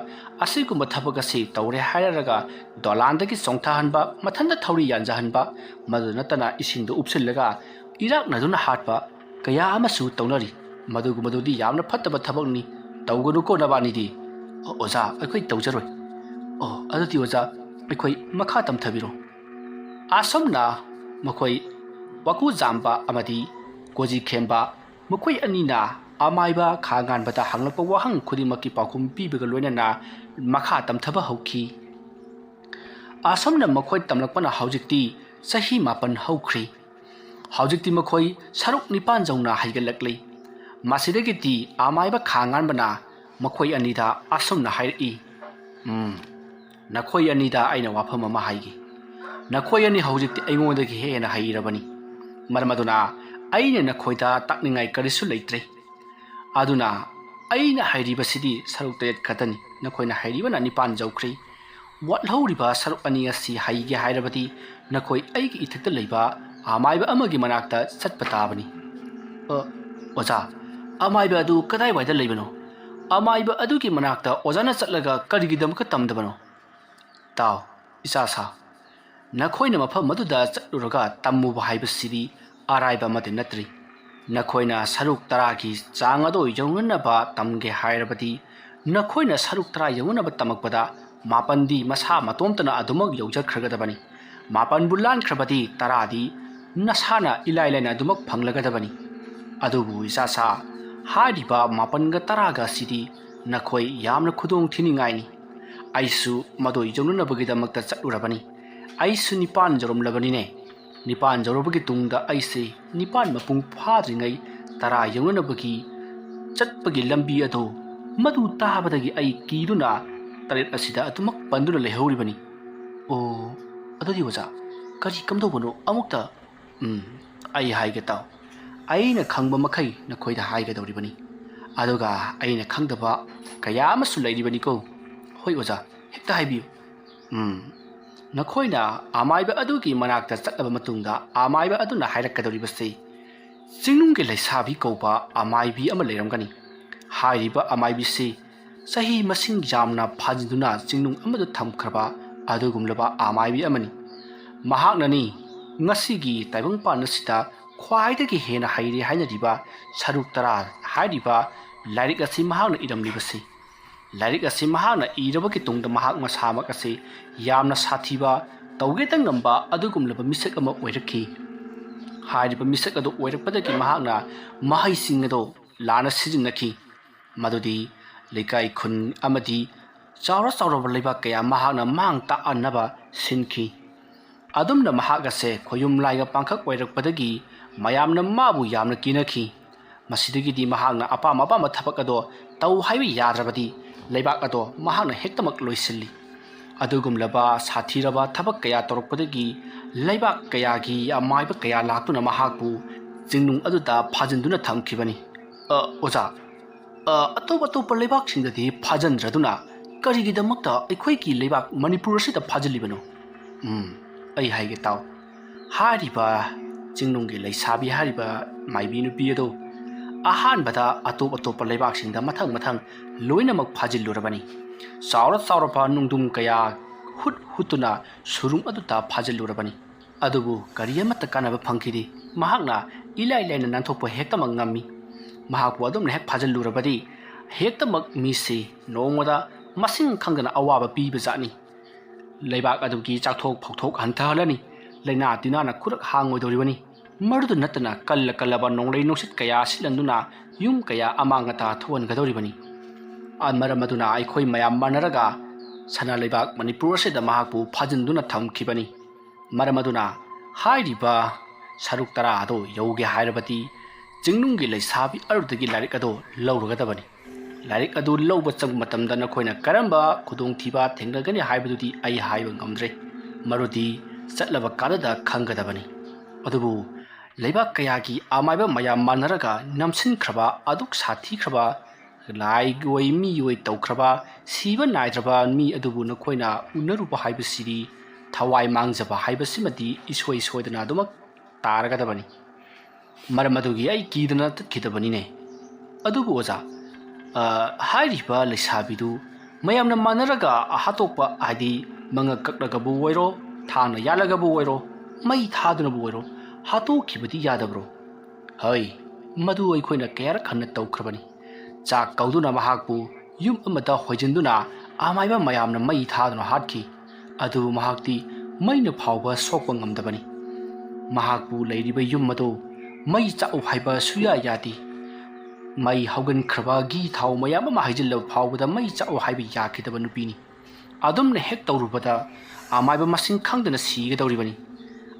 ꯑꯁꯤꯒꯨꯝꯕ ꯊꯕꯛ ꯑꯁꯤ ꯇꯧꯔꯦ ꯍꯥꯏꯔꯒ ꯗꯣꯂꯥꯟꯗꯒꯤ ꯆꯣꯡꯊꯍꯟꯕ, ꯃꯊꯟꯇ ꯊꯧꯔꯤ ꯌꯥꯟꯖꯍꯟꯕ, ꯃꯗꯨ ꯅꯠꯇꯅ ꯏꯁꯤꯡꯗ ꯎꯞꯁꯤꯜꯂꯒ ꯏꯔꯥꯛꯅꯗꯨꯅ ꯍꯥꯠꯄ ꯀꯌꯥ ꯑꯃꯁꯨ ꯇꯧꯅꯔꯤ꯫ ꯃꯗꯨꯒꯨꯝꯕꯗꯨꯗꯤ ꯌꯥꯝꯅ ꯐꯠꯇꯕ ꯊꯕꯛꯅꯤ꯫ ꯇꯧꯒꯅꯨꯀꯣ ꯅꯕꯥꯅꯤꯗꯤ꯫ "ꯑꯣ, ꯑꯣꯖꯥ, ꯑꯩꯈꯣꯏ ꯇꯧꯖꯔꯣꯏ꯫" "ꯑꯣ, ꯑꯗꯨꯗꯤ ꯑꯣꯖꯥ, ꯑꯩꯈꯣꯏ ꯃꯈꯥ ꯇꯝꯊꯕꯤꯔꯣ꯫" ꯑꯁꯨꯝꯅ ꯃꯈꯣꯏ ꯋꯥꯀꯨꯖꯥꯝꯕ ꯑꯃꯗꯤ ꯀꯣꯖꯤꯈꯦꯝꯕ, ꯃꯈꯣꯏ ꯑꯅꯤꯅ ꯑꯃꯥꯏꯕ ꯈꯥ ꯉꯥꯟꯕꯗ ꯍꯪꯂꯛꯄ ꯋꯥꯍꯪ ꯈꯨꯗꯤꯡꯃꯛꯀꯤ ꯄꯥꯎꯈꯨꯝ ꯄꯤꯕꯒ ꯂꯣꯏꯅꯅ ꯃꯈꯥ ꯇꯝꯊꯕ ꯍꯧꯈꯤ꯫ ꯑꯁꯨꯝꯅ ꯃꯈꯣꯏ ꯇꯝꯂꯛꯄꯅ ꯍꯧꯖꯤꯛꯇꯤ ꯆꯍꯤ ꯃꯥꯄꯟ ꯍꯧꯈ꯭ꯔꯦ꯫ ꯍꯧꯖꯤꯛꯇꯤ ꯃꯈꯣꯏ ꯁꯔꯨꯛ ꯅꯤꯄꯥꯟ ꯌꯧꯅ ꯍꯩꯒꯠꯂꯛꯂꯤ꯫ ꯃꯁꯤꯗꯒꯤꯗꯤ ꯑꯃꯥꯏꯕ ꯈꯥ ꯉꯥꯟꯕꯅ ꯃꯈꯣꯏ ꯑꯅꯤꯗ ꯑꯁꯨꯝꯅ ꯍꯥꯏꯔꯛꯏ, "ꯎꯝ, ꯅꯈꯣꯏ ꯑꯅꯤꯗ ꯑꯩꯅ ꯋꯥꯐꯝ ꯑꯃ ꯍꯥꯏꯒꯦ꯫ ꯅꯈꯣꯏ ꯑꯅꯤ ꯍꯧꯖꯤꯛꯇꯤ ꯑꯩꯉꯣꯟꯗꯒꯤ ꯍꯦꯟꯅ ꯍꯩꯔꯕꯅꯤ꯫ ꯃꯔꯝ ꯑꯗꯨꯅ ꯑꯩꯅ ꯅꯈꯣꯏꯗ ꯇꯥꯛꯅꯤꯡꯉꯥꯏ ꯀꯔꯤꯁꯨ ꯂꯩꯇ꯭ꯔꯦ꯫ ꯑꯗꯨꯅ ꯑꯩꯅ ꯍꯩꯔꯤꯕꯁꯤꯗꯤ ꯁꯔꯨꯛ ꯇꯔꯦꯠ ꯈꯛꯇꯅꯤ꯫ ꯅꯈꯣꯏꯅ ꯍꯩꯔꯤꯕꯅ ꯅꯤꯄꯥꯟ ꯌꯧꯈ꯭ꯔꯦ꯫ ꯋꯥꯠꯍꯧꯔꯤꯕ ꯁꯔꯨꯛ ꯑꯅꯤ ꯑꯁꯤ ꯍꯩꯒꯦ ꯍꯥꯏꯔꯕꯗꯤ ꯅꯈꯣꯏ ꯑꯩꯒꯤ ꯏꯊꯛꯇ ꯂꯩꯕ ꯑꯃꯥꯏꯕ ꯑꯃꯒꯤ ꯃꯅꯥꯛꯇ ꯆꯠꯄ ꯇꯥꯕꯅꯤ꯫" "ꯑ, ꯑꯣꯖꯥ, ꯑꯃꯥꯏꯕ ꯑꯗꯨ ꯀꯗꯥꯏꯋꯥꯏꯗ ꯂꯩꯕꯅꯣ? ꯑꯃꯥꯏꯕ ꯑꯗꯨꯒꯤ ꯃꯅꯥꯛꯇ ꯑꯣꯖꯥꯅ ꯆꯠꯂꯒ ꯀꯔꯤꯒꯤꯗꯃꯛꯇ ꯇꯝꯗꯕꯅꯣ?" "ꯇꯥꯎ, ꯏꯆꯥ ꯁꯥ, ꯅꯈꯣꯏꯅ ꯃꯐꯝ ꯑꯗꯨꯗ ꯆꯠꯂꯨꯔꯒ ꯇꯝꯃꯨꯕ ꯍꯥꯏꯕꯁꯤꯗꯤ ꯑꯔꯥꯏꯕ ꯑꯃꯗꯤ ꯅꯠꯇ꯭ꯔꯤ꯫ ꯅꯈꯣꯏꯅ ꯁꯔꯨꯛ ꯇꯔꯥꯒꯤ ꯆꯥꯡ ꯑꯗꯨ ꯌꯧꯅꯅꯕ ꯇꯝꯒꯦ ꯍꯥꯏꯔꯕꯗꯤ, ꯅꯈꯣꯏꯅ ꯁꯔꯨꯛ ꯇꯔꯥ ꯌꯧꯅꯅꯕ ꯇꯝꯃꯛꯄꯗ ꯃꯥꯄꯟꯗꯤ ꯃꯁꯥ ꯃꯇꯣꯝꯇꯅ ꯑꯗꯨꯃꯛ ꯌꯧꯖꯈ꯭ꯔꯒꯗꯕꯅꯤ꯫ ꯃꯥꯄꯟꯕꯨ ꯂꯥꯟꯈ꯭ꯔꯕꯗꯤ ꯇꯔꯥꯗꯤ ꯅꯁꯥꯅ ꯏꯂꯥꯏ ꯂꯥꯏꯅ ꯑꯗꯨꯃꯛ ꯐꯪꯂꯒꯗꯕꯅꯤ꯫ ꯑꯗꯨꯕꯨ ꯏꯆꯥ ꯁꯥ, ꯍꯥꯏꯔꯤꯕ ꯃꯥꯄꯟꯒ ꯇꯔꯥꯒ ꯑꯁꯤꯗꯤ ꯅꯈꯣꯏ ꯌꯥꯝꯅ ꯈꯨꯗꯣꯡ ꯊꯤꯅꯤꯡꯉꯥꯏꯅꯤ꯫ ꯑꯩꯁꯨ ꯃꯗꯨ ꯌꯧꯅꯅꯕꯒꯤꯗꯃꯛꯇ ꯆꯠꯂꯨꯔꯕꯅꯤ꯫ ꯑꯩꯁꯨ ꯅꯤꯄꯥꯟ ꯌꯧꯔꯝꯂꯕꯅꯤꯅꯦ꯫ ꯅꯤꯄꯥꯟ ꯌꯧꯔꯕꯒꯤ ꯇꯨꯡꯗ ꯑꯩꯁꯦ ꯅꯤꯄꯥꯟ ꯃꯄꯨꯡ ꯐꯥꯗ꯭ꯔꯤꯉꯩ ꯇꯔꯥ ꯌꯧꯅꯅꯕꯒꯤ ꯆꯠꯄꯒꯤ ꯂꯝꯕꯤ ꯑꯗꯨ ꯃꯗꯨ ꯇꯥꯕꯗꯒꯤ ꯑꯩ ꯀꯤꯗꯨꯅ ꯇꯔꯦꯠ ꯑꯁꯤꯗ ꯑꯗꯨꯃꯛ ꯄꯟꯗꯨꯅ ꯂꯩꯍꯧꯔꯤꯕꯅꯤ꯫" "ꯑꯣ, ꯑꯗꯨꯗꯤ ꯑꯣꯖꯥ, ꯀꯔꯤ ꯀꯝꯗꯧꯕꯅꯣ ꯑꯃꯨꯛꯇ..." "ꯎꯝ, ꯑꯩ ꯍꯥꯏꯒꯦ ꯇꯥꯎ꯫ ꯑꯩꯅ ꯈꯪꯕ ꯃꯈꯩ ꯅꯈꯣꯏꯗ ꯍꯥꯏꯒꯗꯧꯔꯤꯕꯅꯤ꯫ ꯑꯗꯨꯒ ꯑꯩꯅ ꯈꯪꯗꯕ ꯀꯌꯥ ꯑꯃꯁꯨ ꯂꯩꯔꯤꯕꯅꯤꯀꯣ꯫" "ꯍꯣꯏ ꯑꯣꯖꯥ, ꯍꯦꯛꯇ ꯍꯥꯏꯕꯤꯌꯨ꯫" "ꯎꯝ, ꯅꯈꯣꯏꯅ ꯑꯃꯥꯏꯕ ꯑꯗꯨꯒꯤ ꯃꯅꯥꯛꯇ ꯆꯠꯂꯕ ꯃꯇꯨꯡꯗ, ꯑꯃꯥꯏꯕ ꯑꯗꯨꯅ ꯍꯥꯏꯔꯛꯀꯗꯧꯔꯤꯕꯁꯤ, ꯆꯤꯡꯅꯨꯡꯒꯤ ꯂꯩꯁꯥꯕꯤ ꯀꯧꯕ ꯑꯃꯥꯏꯕꯤ ꯑꯃ ꯂꯩꯔꯝꯒꯅꯤ꯫ ꯍꯥꯏꯔꯤꯕ ꯑꯃꯥꯏꯕꯤꯁꯤ ꯆꯍꯤ ꯃꯁꯤꯡ ꯌꯥꯝꯅ ꯐꯥꯖꯤꯟꯗꯨꯅ ꯆꯤꯡꯅꯨꯡ ꯑꯃꯗ ꯊꯝꯈ꯭ꯔꯕ ꯑꯗꯨꯒꯨꯝꯂꯕ ꯑꯃꯥꯏꯕꯤ ꯑꯃꯅꯤ꯫ ꯃꯍꯥꯛꯅꯅꯤ ꯉꯁꯤꯒꯤ ꯇꯥꯏꯕꯪꯄꯥꯟ ꯑꯁꯤꯗ ꯈ꯭ꯋꯥꯏꯗꯒꯤ ꯍꯦꯟꯅ ꯍꯩꯔꯦ ꯍꯥꯏꯅꯔꯤꯕ ꯁꯔꯨꯛ ꯇꯔꯥ ꯍꯥꯏꯔꯤꯕ ꯂꯥꯏꯔꯤꯛ ꯑꯁꯤ ꯃꯍꯥꯛꯅ ꯏꯔꯝꯂꯤꯕꯁꯤ꯫ ꯂꯥꯏꯔꯤꯛ ꯑꯁꯤ ꯃꯍꯥꯛꯅ ꯏꯔꯕꯒꯤ ꯇꯨꯡꯗ ꯃꯍꯥꯛ ꯃꯁꯥꯃꯛ ꯑꯁꯤ ꯌꯥꯝꯅ ꯁꯥꯊꯤꯕ, ꯇꯧꯒꯦꯇ ꯉꯝꯕ ꯑꯗꯨꯒꯨꯝꯂꯕ ꯃꯤꯁꯛ ꯑꯃ ꯑꯣꯏꯔꯛꯈꯤ꯫ ꯍꯥꯏꯔꯤꯕ ꯃꯤꯁꯛ ꯑꯗꯨ ꯑꯣꯏꯔꯛꯄꯗꯒꯤ ꯃꯍꯥꯛꯅ ꯃꯍꯩꯁꯤꯡ ꯑꯗꯨ ꯂꯥꯟꯅ ꯁꯤꯖꯤꯟꯅꯈꯤ, ꯃꯗꯨꯗꯤ ꯂꯩꯀꯥꯏ, ꯈꯨꯟ ꯑꯃꯗꯤ ꯆꯥꯎꯔ ꯆꯥꯎꯔꯕ ꯂꯩꯕꯥꯛ ꯀꯌꯥ ꯃꯍꯥꯛꯅ ꯃꯥꯡ ꯇꯥꯛꯍꯟꯅꯕ ꯁꯤꯟꯈꯤ꯫ ꯑꯗꯨꯝꯅ ꯃꯍꯥꯛ ꯑꯁꯦ ꯈꯣꯌꯨꯝ ꯂꯥꯏꯒ ꯄꯥꯡꯈꯛ ꯑꯣꯏꯔꯛꯄꯗꯒꯤ ꯃꯌꯥꯝꯅ ꯃꯥꯕꯨ ꯌꯥꯝꯅ ꯀꯤꯅꯈꯤ꯫ ꯃꯁꯤꯗꯒꯤꯗꯤ ꯃꯍꯥꯛꯅ ꯑꯄꯥꯝ ꯑꯄꯥꯝꯕ ꯊꯕꯛ ꯑꯗꯣ ꯇꯧ ꯍꯥꯏꯕ ꯌꯥꯗ꯭ꯔꯕꯗꯤ ꯂꯩꯕꯥꯛ ꯑꯗꯣ ꯃꯍꯥꯛꯅ ꯍꯦꯛꯇꯃꯛ ꯂꯣꯏꯁꯤꯜꯂꯤ꯫ ꯑꯗꯨꯒꯨꯝꯂꯕ ꯁꯥꯊꯤꯔꯕ ꯊꯕꯛ ꯀꯌꯥ ꯇꯧꯔꯛꯄꯗꯒꯤ ꯂꯩꯕꯥꯛ ꯀꯌꯥꯒꯤ ꯑꯃꯥꯏꯕ ꯀꯌꯥ ꯂꯥꯛꯇꯨꯅ ꯃꯍꯥꯛꯄꯨ ꯆꯤꯡꯅꯨꯡ ꯑꯗꯨꯗ ꯐꯥꯖꯤꯟꯗꯨꯅ ꯊꯝꯈꯤꯕꯅꯤ꯫ "ꯑ, ꯑꯣꯖꯥ, ꯑ, ꯑꯇꯣꯞ ꯑꯇꯣꯞꯄ ꯂꯩꯕꯥꯛꯁꯤꯡꯗꯗꯤ ꯐꯥꯖꯤꯟꯗ꯭ꯔꯗꯨꯅ ꯀꯔꯤꯒꯤꯗꯃꯛꯇ ꯑꯩꯈꯣꯏꯒꯤ ꯂꯩꯕꯥꯛ ꯃꯅꯤꯄꯨꯔ ꯑꯁꯤꯗ ꯐꯥꯖꯤꯜꯂꯤꯕꯅꯣ?" "ꯎꯝ, ꯑꯩ ꯍꯥꯏꯒꯦ ꯇꯥꯎ꯫ ꯍꯥꯏꯔꯤꯕ ꯆꯤꯡꯅꯨꯡꯒꯤ ꯂꯩꯁꯥꯕꯤ ꯍꯥꯏꯔꯤꯕ ꯃꯥꯏꯕꯤ ꯅꯨꯄꯤ ꯑꯗꯨ ꯑꯍꯥꯟꯕꯗ ꯑꯇꯣꯞ ꯑꯇꯣꯞꯄ ꯂꯩꯕꯥꯛꯁꯤꯡꯗ ꯃꯊꯪ ꯃꯊꯪ ꯂꯣꯏꯅꯃꯛ ꯐꯥꯖꯤꯜꯂꯨꯔꯕꯅꯤ꯫ ꯆꯥꯎꯔ ꯆꯥꯎꯔꯕ ꯅꯨꯡꯗꯨꯝ ꯀꯌꯥ ꯍꯨꯠ ꯍꯨꯠꯇꯨꯅ ꯁꯨꯔꯨꯡ ꯑꯗꯨꯗ ꯐꯥꯖꯤꯜꯂꯨꯔꯕꯅꯤ꯫ ꯑꯗꯨꯕꯨ ꯀꯔꯤ ꯑꯃꯠꯇ ꯀꯥꯟꯅꯕ ꯐꯪꯈꯤꯗꯦ꯫ ꯃꯍꯥꯛꯅ ꯏꯂꯥꯏ ꯂꯥꯏꯅ ꯅꯥꯟꯊꯣꯛꯄ ꯍꯦꯛꯇꯃꯛ ꯉꯝꯃꯤ꯫ ꯃꯍꯥꯛꯄꯨ ꯑꯗꯨꯝꯅ ꯍꯦꯛ ꯐꯥꯖꯤꯜꯂꯨꯔꯕꯗꯤ ꯍꯦꯛꯇꯃꯛ ꯃꯤꯁꯤ ꯅꯣꯡꯃꯗ ꯃꯁꯤꯡ ꯈꯪꯗꯅ ꯑꯋꯥꯕ ꯄꯤꯕ ꯖꯥꯠꯅꯤ꯫ ꯂꯩꯕꯥꯛ ꯑꯗꯨꯒꯤ ꯆꯥꯛꯊꯣꯛ ꯐꯧꯊꯣꯛ ꯍꯟꯊꯍꯜꯂꯅꯤ꯫ ꯂꯥꯏꯅꯥ ꯇꯤꯟꯅꯥꯅ ꯈꯨꯔꯛ ꯍꯥꯡꯉꯣꯏꯗꯧꯔꯤꯕꯅꯤ꯫ ꯃꯗꯨꯗ ꯅꯠꯇꯅ ꯀꯜꯂ ꯀꯜꯂꯕ ꯅꯣꯡꯂꯩ ꯅꯨꯡꯁꯤꯠ ꯀꯌꯥ ꯁꯤꯠꯍꯟꯗꯨꯅ ꯌꯨꯝ ꯀꯌꯥ ꯑꯃꯥꯡ ꯑꯇꯥ ꯊꯣꯛꯍꯟꯒꯗꯧꯔꯤꯕꯅꯤ꯫ ꯑ, ꯃꯔꯝ ꯑꯗꯨꯅ ꯑꯩꯈꯣꯏ ꯃꯌꯥꯝ ꯃꯥꯟꯅꯔꯒ ꯁꯅꯥ ꯂꯩꯕꯥꯛ ꯃꯅꯤꯄꯨꯔ ꯑꯁꯤꯗ ꯃꯍꯥꯛꯄꯨ ꯐꯥꯖꯤꯟꯗꯨꯅ ꯊꯝꯈꯤꯕꯅꯤ꯫ ꯃꯔꯝ ꯑꯗꯨꯅ ꯍꯥꯏꯔꯤꯕ ꯁꯔꯨꯛ ꯇꯔꯥ ꯑꯗꯨ ꯌꯧꯒꯦ ꯍꯥꯏꯔꯕꯗꯤ ꯆꯤꯡꯅꯨꯡꯒꯤ ꯂꯩꯁꯥꯕꯤ ꯑꯗꯨꯗꯒꯤ ꯂꯥꯏꯔꯤꯛ ꯑꯗꯨ ꯂꯧꯔꯒꯗꯕꯅꯤ꯫ ꯂꯥꯏꯔꯤꯛ ꯑꯗꯨ ꯂꯧꯕ ꯆꯪꯕ ꯃꯇꯝꯗ ꯅꯈꯣꯏꯅ ꯀꯔꯝꯕ ꯈꯨꯗꯣꯡꯊꯤꯕ ꯊꯦꯡꯅꯒꯅꯤ ꯍꯥꯏꯕꯗꯨꯗꯤ ꯑꯩ ꯍꯥꯏꯕ ꯉꯝꯗ꯭ꯔꯦ꯫ ꯃꯗꯨꯗꯤ ꯆꯠꯂꯕ ꯀꯥꯟꯗ ꯈꯪꯒꯗꯕꯅꯤ꯫ ꯑꯗꯨꯕꯨ ꯂꯩꯕꯥꯛ ꯀꯌꯥꯒꯤ ꯑꯃꯥꯏꯕ ꯃꯌꯥꯝ ꯃꯥꯟꯅꯔꯒ ꯅꯝꯁꯤꯟꯈ꯭ꯔꯕ, ꯑꯗꯨꯛ ꯁꯥꯊꯤꯈ꯭ꯔꯕ, ꯂꯥꯏꯒꯤ ꯑꯣꯏ ꯃꯤ ꯑꯣꯏ ꯇꯧꯈ꯭ꯔꯕ, ꯁꯤꯕ ꯅꯥꯏꯗ꯭ꯔꯕ ꯃꯤ ꯑꯗꯨꯕꯨ ꯅꯈꯣꯏꯅ ꯎꯅꯔꯨꯕ ꯍꯥꯏꯕꯁꯤꯗꯤ ꯊꯋꯥꯏ ꯃꯥꯡꯖꯕ ꯍꯥꯏꯕꯁꯤꯃꯗꯤ ꯏꯁꯣꯏ ꯁꯣꯏꯗꯅ ꯑꯗꯨꯃꯛ ꯇꯥꯔꯒꯗꯕꯅꯤ꯫ ꯃꯔꯝ ꯑꯗꯨꯒꯤ ꯑꯩ ꯀꯤꯗꯅ ꯆꯠꯈꯤꯗꯕꯅꯤꯅꯦ꯫ ꯑꯗꯨꯕꯨ ꯑꯣꯖꯥ, ꯑ, ꯍꯥꯏꯔꯤꯕ ꯂꯩꯁꯥꯕꯤꯗꯨ ꯃꯌꯥꯝꯅ ꯃꯥꯟꯅꯔꯒ ꯍꯥꯠꯇꯣꯛꯄ, ꯍꯥꯏꯗꯤ ꯃꯉꯛ ꯀꯛꯂꯒꯕꯨ ꯑꯣꯏꯔꯣ, ꯊꯥꯡꯅ ꯌꯥꯜꯂꯒꯕꯨ ꯑꯣꯏꯔꯣ, ꯃꯩ ꯊꯥꯗꯨꯅꯕꯨ ꯑꯣꯏꯔꯣ, ꯍꯥꯠꯇꯣꯛꯈꯤꯕꯗꯤ ꯌꯥꯗꯕ꯭ꯔꯣ? ꯍꯣꯏ, ꯃꯗꯨ ꯑꯩꯈꯣꯏꯅ ꯀꯌꯥꯔꯛ ꯍꯟꯅ ꯇꯧꯈ꯭ꯔꯕꯅꯤ꯫ ꯆꯥꯛ ꯀꯧꯗꯨꯅ ꯃꯍꯥꯛꯄꯨ ꯌꯨꯝ ꯑꯃꯗ ꯍꯣꯏꯖꯤꯟꯗꯨꯅ ꯑꯃꯥꯏꯕ ꯃꯌꯥꯝꯅ ꯃꯩ ꯊꯥꯗꯨꯅ ꯍꯥꯠꯈꯤ꯫ ꯑꯗꯨꯕꯨ ꯃꯍꯥꯛꯇꯤ ꯃꯩꯅ ꯐꯥꯎꯕ ꯁꯣꯛꯄ ꯉꯝꯗꯕꯅꯤ꯫ ꯃꯍꯥꯛꯄꯨ ꯂꯩꯔꯤꯕ ꯌꯨꯝ ꯑꯗꯨ ꯃꯩ ꯆꯥꯛꯎ ꯍꯥꯏꯕ ꯁꯨꯌꯥ ꯌꯥꯗꯦ꯫ ꯃꯩ ꯍꯧꯒꯟꯈ꯭ꯔꯕ ꯘꯤ ꯊꯥꯎ ꯃꯌꯥꯝ ꯑꯃ ꯍꯩꯖꯤꯜꯂꯕ ꯐꯥꯎꯕꯗ ꯃꯩ ꯆꯥꯛꯎ ꯍꯥꯏꯕ ꯌꯥꯈꯤꯗꯕ ꯅꯨꯄꯤꯅꯤ꯫ ꯑꯗꯨꯝꯅ ꯍꯦꯛ ꯇꯧꯔꯨꯕꯗ ꯑꯃꯥꯏꯕ ꯃꯁꯤꯡ ꯈꯪꯗꯅ ꯁꯤꯒꯗꯧꯔꯤꯕꯅꯤ꯫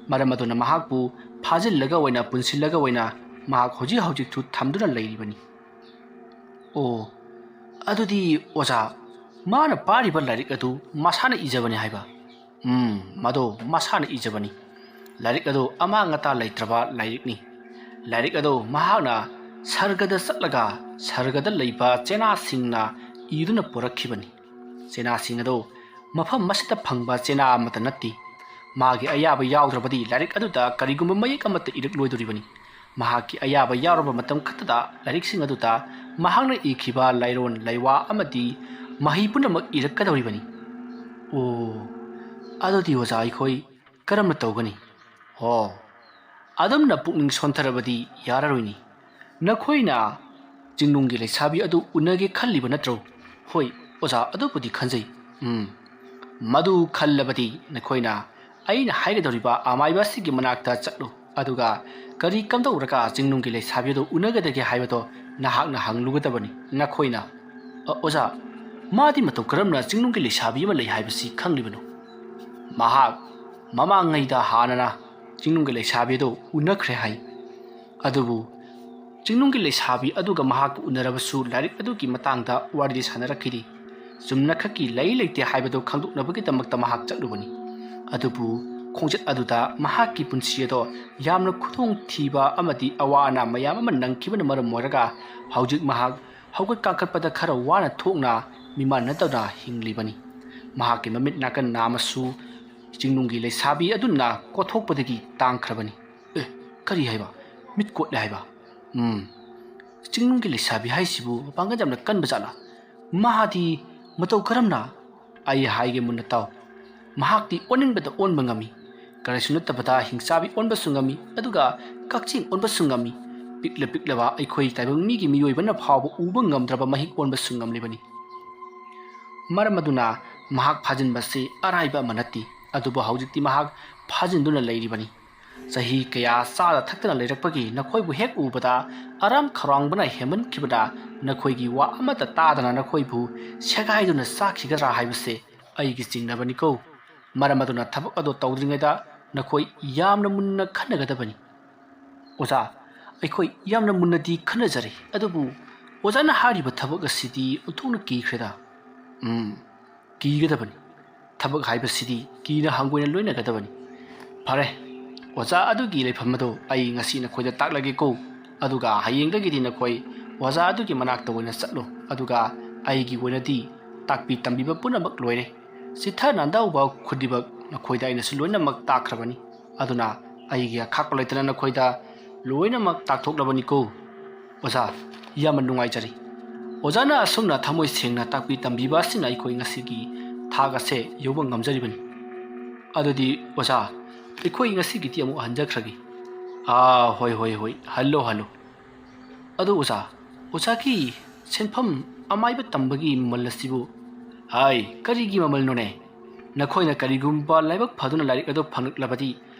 ꯃꯔꯝ ꯑꯗꯨꯅ ꯃꯍꯥꯛꯄꯨ ꯐꯥꯖꯤꯜꯂꯒ ꯑꯣꯏꯅ, ꯄꯨꯟꯁꯤꯜꯂꯒ ꯑꯣꯏꯅ ꯃꯍꯥꯛ ꯍꯧꯖꯤꯛ ꯍꯧꯖꯤꯛꯁꯨ ꯊꯝꯗꯨꯅ ꯂꯩꯔꯤꯕꯅꯤ꯫ ꯑꯣ, ꯑꯗꯨꯗꯤ ꯑꯣꯖꯥ, ꯃꯥꯅ ꯄꯥꯔꯤꯕ ꯂꯥꯏꯔꯤꯛ ꯑꯗꯨ ꯃꯁꯥꯅ ꯏꯖꯕꯅꯤ ꯍꯥꯏꯕ? ꯎꯝ, ꯃꯗꯨ ꯃꯁꯥꯅ ꯏꯖꯕꯅꯤ꯫ ꯂꯥꯏꯔꯤꯛ ꯑꯗꯨ ꯑꯃꯥꯡ ꯑꯇꯥ ꯂꯩꯇ꯭ꯔꯕ ꯂꯥꯏꯔꯤꯛꯅꯤ꯫ ꯂꯥꯏꯔꯤꯛ ꯑꯗꯨ ꯃꯍꯥꯛꯅ ꯁꯔꯒꯗ ꯆꯠꯂꯒ ꯁꯔꯒꯗ ꯂꯩꯕ ꯆꯦꯅꯥꯁꯤꯡꯅ ꯏꯗꯨꯅ ꯄꯨꯔꯛꯈꯤꯕꯅꯤ꯫ ꯆꯦꯅꯥꯁꯤꯡ ꯑꯗꯨ ꯃꯐꯝ ꯑꯁꯤꯗ ꯐꯪꯕ ꯆꯦꯅꯥ ꯑꯃꯠꯇ ꯅꯠꯇꯦ꯫ ꯃꯥꯒꯤ ꯑꯌꯥꯕ ꯌꯥꯎꯗ꯭ꯔꯕꯗꯤ ꯂꯥꯏꯔꯤꯛ ꯑꯗꯨꯗ ꯀꯔꯤꯒꯨꯝꯕ ꯃꯌꯦꯛ ꯑꯃꯠꯇ ꯏꯔꯛꯂꯣꯏꯗꯣꯔꯤꯕꯅꯤ꯫ ꯃꯍꯥꯛꯀꯤ ꯑꯌꯥꯕ ꯌꯥꯎꯔꯕ ꯃꯇꯝ ꯈꯛꯇꯗ ꯂꯥꯏꯔꯤꯛꯁꯤꯡ ꯑꯗꯨꯗ ꯃꯍꯥꯛꯅ ꯏꯈꯤꯕ ꯂꯥꯏꯔꯣꯟ ꯂꯥꯏꯋꯥ ꯑꯃꯗꯤ ꯃꯍꯩ ꯄꯨꯝꯅꯃꯛ ꯏꯔꯛꯀꯗꯧꯔꯤꯕꯅꯤ꯫ ꯑꯣ, ꯑꯗꯨꯗꯤ ꯑꯣꯖꯥ, ꯑꯩꯈꯣꯏ ꯀꯔꯝꯅ ꯇꯧꯒꯅꯤ? ꯍꯣ, ꯑꯗꯨꯝꯅ ꯄꯨꯛꯅꯤꯡ ꯁꯣꯟꯊꯔꯕꯗꯤ ꯌꯥꯔꯔꯣꯏꯅꯤ꯫ ꯅꯈꯣꯏꯅ ꯆꯤꯡꯅꯨꯡꯒꯤ ꯂꯩꯁꯥꯕꯤ ꯑꯗꯨ ꯎꯅꯒꯦ ꯈꯜꯂꯤꯕ ꯅꯠꯇ꯭ꯔꯣ? ꯍꯣꯏ, ꯑꯣꯖꯥ, ꯑꯗꯨꯕꯨꯗꯤ ꯈꯟꯖꯩ꯫ ꯎꯝ, ꯃꯗꯨ ꯈꯜꯂꯕꯗꯤ ꯅꯈꯣꯏꯅ ꯑꯩꯅ ꯍꯥꯏꯒꯗꯧꯔꯤꯕ ꯑꯃꯥꯏꯕ ꯑꯁꯤꯒꯤ ꯃꯅꯥꯛꯇ ꯆꯠꯂꯨ, ꯑꯗꯨꯒ ꯀꯔꯤ ꯀꯝꯗꯧꯔꯒ ꯆꯤꯡꯅꯨꯡꯒꯤ ꯂꯩꯁꯥꯕꯤ ꯑꯗꯨ ꯎꯅꯒꯗꯒꯦ ꯍꯥꯏꯕꯗꯣ ꯅꯍꯥꯛꯅ ꯍꯪꯂꯨꯒꯗꯕꯅꯤ꯫ ꯅꯈꯣꯏꯅ, "ꯑ, ꯑꯣꯖꯥ, ꯃꯥꯗꯤ ꯃꯇꯧ ꯀꯔꯝꯅ ꯆꯤꯡꯅꯨꯡꯒꯤ ꯂꯩꯁꯥꯕꯤ ꯑꯃ ꯂꯩ ꯍꯥꯏꯕꯁꯤ ꯈꯪꯂꯤꯕꯅꯣ?" ꯃꯍꯥꯛ ꯃꯃꯥꯡꯉꯩꯗ ꯍꯥꯟꯅꯅ ꯆꯤꯡꯅꯨꯡꯒꯤ ꯂꯩꯁꯥꯕꯤ ꯑꯗꯨ ꯎꯅꯈ꯭ꯔꯦ ꯍꯥꯏ꯫ ꯑꯗꯨꯕꯨ ꯆꯤꯡꯅꯨꯡꯒꯤ ꯂꯩꯁꯥꯕꯤ ꯑꯗꯨꯒ ꯃꯍꯥꯛꯀ ꯎꯅꯔꯕꯁꯨ ꯂꯥꯏꯔꯤꯛ ꯑꯗꯨꯒꯤ ꯃꯇꯥꯡꯗ ꯋꯥꯔꯤꯗꯤ ꯁꯥꯟꯅꯔꯛꯈꯤꯗꯦ꯫ ꯆꯨꯝꯅꯈꯛꯀꯤ ꯂꯩ ꯂꯩꯇꯦ ꯍꯥꯏꯕꯗꯨ ꯈꯪꯗꯣꯛꯅꯕꯒꯤꯗꯃꯛꯇ ꯃꯍꯥꯛ ꯆꯠꯂꯨꯕꯅꯤ꯫ ꯑꯗꯨꯕꯨ ꯈꯣꯡꯆꯠ ꯑꯗꯨꯗ ꯃꯍꯥꯛꯀꯤ ꯄꯨꯟꯁꯤ ꯑꯗꯣ ꯌꯥꯝꯅ ꯈꯨꯗꯣꯡꯊꯤꯕ ꯑꯃꯗꯤ ꯑꯋꯥ ꯑꯅꯥ ꯃꯌꯥꯝ ꯑꯃ ꯅꯪꯈꯤꯕꯅ ꯃꯔꯝ ꯑꯣꯏꯔꯒ ꯍꯧꯖꯤꯛ ꯃꯍꯥꯛ ꯍꯧꯒꯠ ꯀꯥꯡꯈꯠꯄꯗ ꯈꯔ ꯋꯥꯅ ꯊꯣꯛꯅ ꯃꯤꯃꯥꯟꯅꯗꯅ ꯍꯤꯡꯂꯤꯕꯅꯤ꯫ ꯃꯍꯥꯛꯀꯤ ꯃꯃꯤꯠ ꯅꯥꯀꯟ ꯅꯥꯝꯃꯁꯨ ꯆꯤꯡꯅꯨꯡꯒꯤ ꯂꯩꯁꯥꯕꯤ ꯑꯗꯨꯅ ꯀꯣꯊꯣꯛꯄꯗꯒꯤ ꯇꯥꯡꯈ꯭ꯔꯕꯅꯤ꯫ ꯑꯦ, ꯀꯔꯤ ꯍꯥꯏꯕ? ꯃꯤꯠ ꯀꯣꯠꯂꯦ ꯍꯥꯏꯕ? ꯎꯝ, ꯆꯤꯡꯅꯨꯡꯒꯤ ꯂꯩꯁꯥꯕꯤ ꯍꯥꯏꯁꯤꯕꯨ ꯃꯄꯥꯡꯒꯜ ꯌꯥꯝꯅ ꯀꯟꯕ ꯖꯥꯠꯂꯥ? ꯃꯥꯗꯤ ꯃꯇꯧ ꯀꯔꯝꯅ? ꯑꯩ ꯍꯥꯏꯒꯦ ꯃꯨꯟꯅ ꯇꯥꯎ꯫ ꯃꯍꯥꯛꯇꯤ ꯑꯣꯟꯅꯤꯡꯕꯗ ꯑꯣꯟꯕ ꯉꯝꯃꯤ꯫ ꯀꯔꯤꯁꯨ ꯅꯠꯇꯕꯗ ꯍꯤꯡꯆꯥꯕꯤ ꯑꯣꯟꯕꯁꯨ ꯉꯝꯃꯤ, ꯑꯗꯨꯒ ꯀꯛꯆꯦꯡ ꯑꯣꯟꯕꯁꯨ ꯉꯝꯃꯤ꯫ ꯄꯤꯛꯂ ꯄꯤꯛꯂꯕ ꯑꯩꯈꯣꯏ ꯇꯥꯏꯕꯪ ꯃꯤꯒꯤ ꯃꯤꯑꯣꯏꯕꯅ ꯐꯥꯎꯕ ꯎꯕ ꯉꯝꯗ꯭ꯔꯕ ꯃꯍꯤꯛ ꯑꯣꯟꯕꯁꯨ ꯉꯝꯂꯤꯕꯅꯤ꯫ ꯃꯔꯝ ꯑꯗꯨꯅ ꯃꯍꯥꯛ ꯐꯥꯖꯤꯟꯕꯁꯤ ꯑꯔꯥꯏꯕ ꯑꯃ ꯅꯠꯇꯦ꯫ ꯑꯗꯨꯕꯨ ꯍꯧꯖꯤꯛꯇꯤ ꯃꯍꯥꯛ ꯐꯥꯖꯤꯟꯗꯨꯅ ꯂꯩꯔꯤꯕꯅꯤ꯫ ꯆꯍꯤ ꯀꯌꯥ ꯆꯥꯗ ꯊꯛꯇꯅ ꯂꯩꯔꯛꯄꯒꯤ ꯅꯈꯣꯏꯕꯨ ꯍꯦꯛ ꯎꯕꯗ ꯑꯔꯥꯝ ꯈꯧꯔꯥꯡꯕꯅ ꯍꯦꯟꯃꯟꯈꯤꯕꯗ ꯅꯈꯣꯏꯒꯤ ꯋꯥ ꯑꯃꯠꯇ ꯇꯥꯗꯅ ꯅꯈꯣꯏꯕꯨ ꯁꯦꯒꯥꯏꯗꯨꯅ ꯆꯥꯈꯤꯒꯗ꯭ꯔꯥ ꯍꯥꯏꯕꯁꯦ ꯑꯩꯒꯤ ꯆꯤꯡꯅꯕꯅꯤꯀꯣ꯫ ꯃꯔꯝ ꯑꯗꯨꯅ ꯊꯕꯛ ꯑꯗꯨ ꯇꯧꯗ꯭ꯔꯤꯉꯩꯗ ꯅꯈꯣꯏ ꯌꯥꯝꯅ ꯃꯨꯟꯅ ꯈꯟꯅꯒꯗꯕꯅꯤ꯫ ꯑꯣꯖꯥ, ꯑꯩꯈꯣꯏ ꯌꯥꯝꯅ ꯃꯨꯟꯅꯗꯤ ꯈꯟꯅꯖꯔꯦ, ꯑꯗꯨꯕꯨ ꯑꯣꯖꯥꯅ ꯍꯥꯏꯔꯤꯕ ꯊꯕꯛ ꯑꯁꯤꯗꯤ ꯑꯣꯟꯊꯣꯛꯅ ꯀꯤꯈ꯭ꯔꯦꯗ꯫ ꯎꯝ, ꯀꯤꯒꯗꯕꯅꯤ꯫ ꯊꯕꯛ ꯍꯥꯏꯕꯁꯤꯗꯤ ꯀꯤꯅ ꯍꯪꯒꯣꯏꯅ ꯂꯣꯏꯅꯒꯗꯕꯅꯤ꯫ ꯐꯔꯦ, ꯑꯣꯖꯥ ꯑꯗꯨꯒꯤ ꯂꯩꯐꯝ ꯑꯗꯨ ꯑꯩ ꯉꯁꯤ ꯅꯈꯣꯏꯗ ꯇꯥꯛꯂꯒꯦꯀꯣ꯫ ꯑꯗꯨꯒ ꯍꯌꯦꯡꯗꯒꯤꯗꯤ ꯅꯈꯣꯏ ꯑꯣꯖꯥ ꯑꯗꯨꯒꯤ ꯃꯅꯥꯛꯇ ꯑꯣꯏꯅ ꯆꯠꯂꯣ꯫ ꯑꯗꯨꯒ ꯑꯩꯒꯤ ꯑꯣꯏꯅꯗꯤ ꯇꯥꯛꯄꯤ ꯇꯝꯕꯤꯕ ꯄꯨꯝꯅꯃꯛ ꯂꯣꯏꯔꯦ꯫ ꯆꯤꯠꯊ ꯅꯥꯟꯗꯧꯕ ꯈꯨꯗꯤꯡꯃꯛ ꯅꯈꯣꯏꯗ ꯑꯩꯅꯁꯨ ꯂꯣꯏꯅꯃꯛ ꯇꯥꯛꯈ꯭ꯔꯕꯅꯤ꯫ ꯑꯗꯨꯅ ꯑꯩꯒꯤ ꯑꯈꯥꯛꯄ ꯂꯩꯇꯅ ꯅꯈꯣꯏꯗ ꯂꯣꯏꯅꯃꯛ ꯇꯥꯛꯊꯣꯛꯂꯕꯅꯤꯀꯣ꯫ ꯑꯣꯖꯥ, ꯌꯥꯝꯅ ꯅꯨꯡꯉꯥꯏꯖꯔꯤ꯫ ꯑꯣꯖꯥꯅ ꯑꯁꯨꯝꯅ ꯊꯃꯣꯏ ꯁꯦꯡꯅ ꯇꯥꯛꯄꯤ ꯇꯝꯕꯤꯕ ꯑꯁꯤꯅ ꯑꯩꯈꯣꯏ ꯉꯁꯤꯒꯤ ꯊꯥꯛ ꯑꯁꯦ ꯌꯧꯕ ꯉꯝꯖꯔꯤꯕꯅꯤ꯫ ꯑꯗꯨꯗꯤ ꯑꯣꯖꯥ, ꯑꯩꯈꯣꯏ ꯉꯁꯤꯒꯤꯗꯤ ꯑꯃꯨꯛ ꯍꯟꯖꯈ꯭ꯔꯒꯦ꯫ ꯑꯥ, ꯍꯣꯏ, ꯍꯣꯏ, ꯍꯣꯏ, ꯍꯜꯂꯣ, ꯍꯜꯂꯣ꯫ ꯑꯗꯨ ꯑꯣꯖꯥ, ꯑꯣꯖꯥꯒꯤ ꯁꯦꯟꯐꯝ ꯑꯃꯥꯏꯕ ꯇꯝꯕꯒꯤ ꯃꯃꯜ ꯑꯁꯤꯕꯨ? ꯍꯥꯏ, ꯀꯔꯤꯒꯤ ꯃꯃꯜꯅꯣꯅꯦ? ꯅꯈꯣꯏꯅ ꯀꯔꯤꯒꯨꯝꯕ ꯂꯥꯏꯕꯛ ꯐꯗꯨꯅ ꯂꯥꯏꯔꯤꯛ ꯑꯗꯨ ꯐꯪꯂꯛꯂꯕꯗꯤ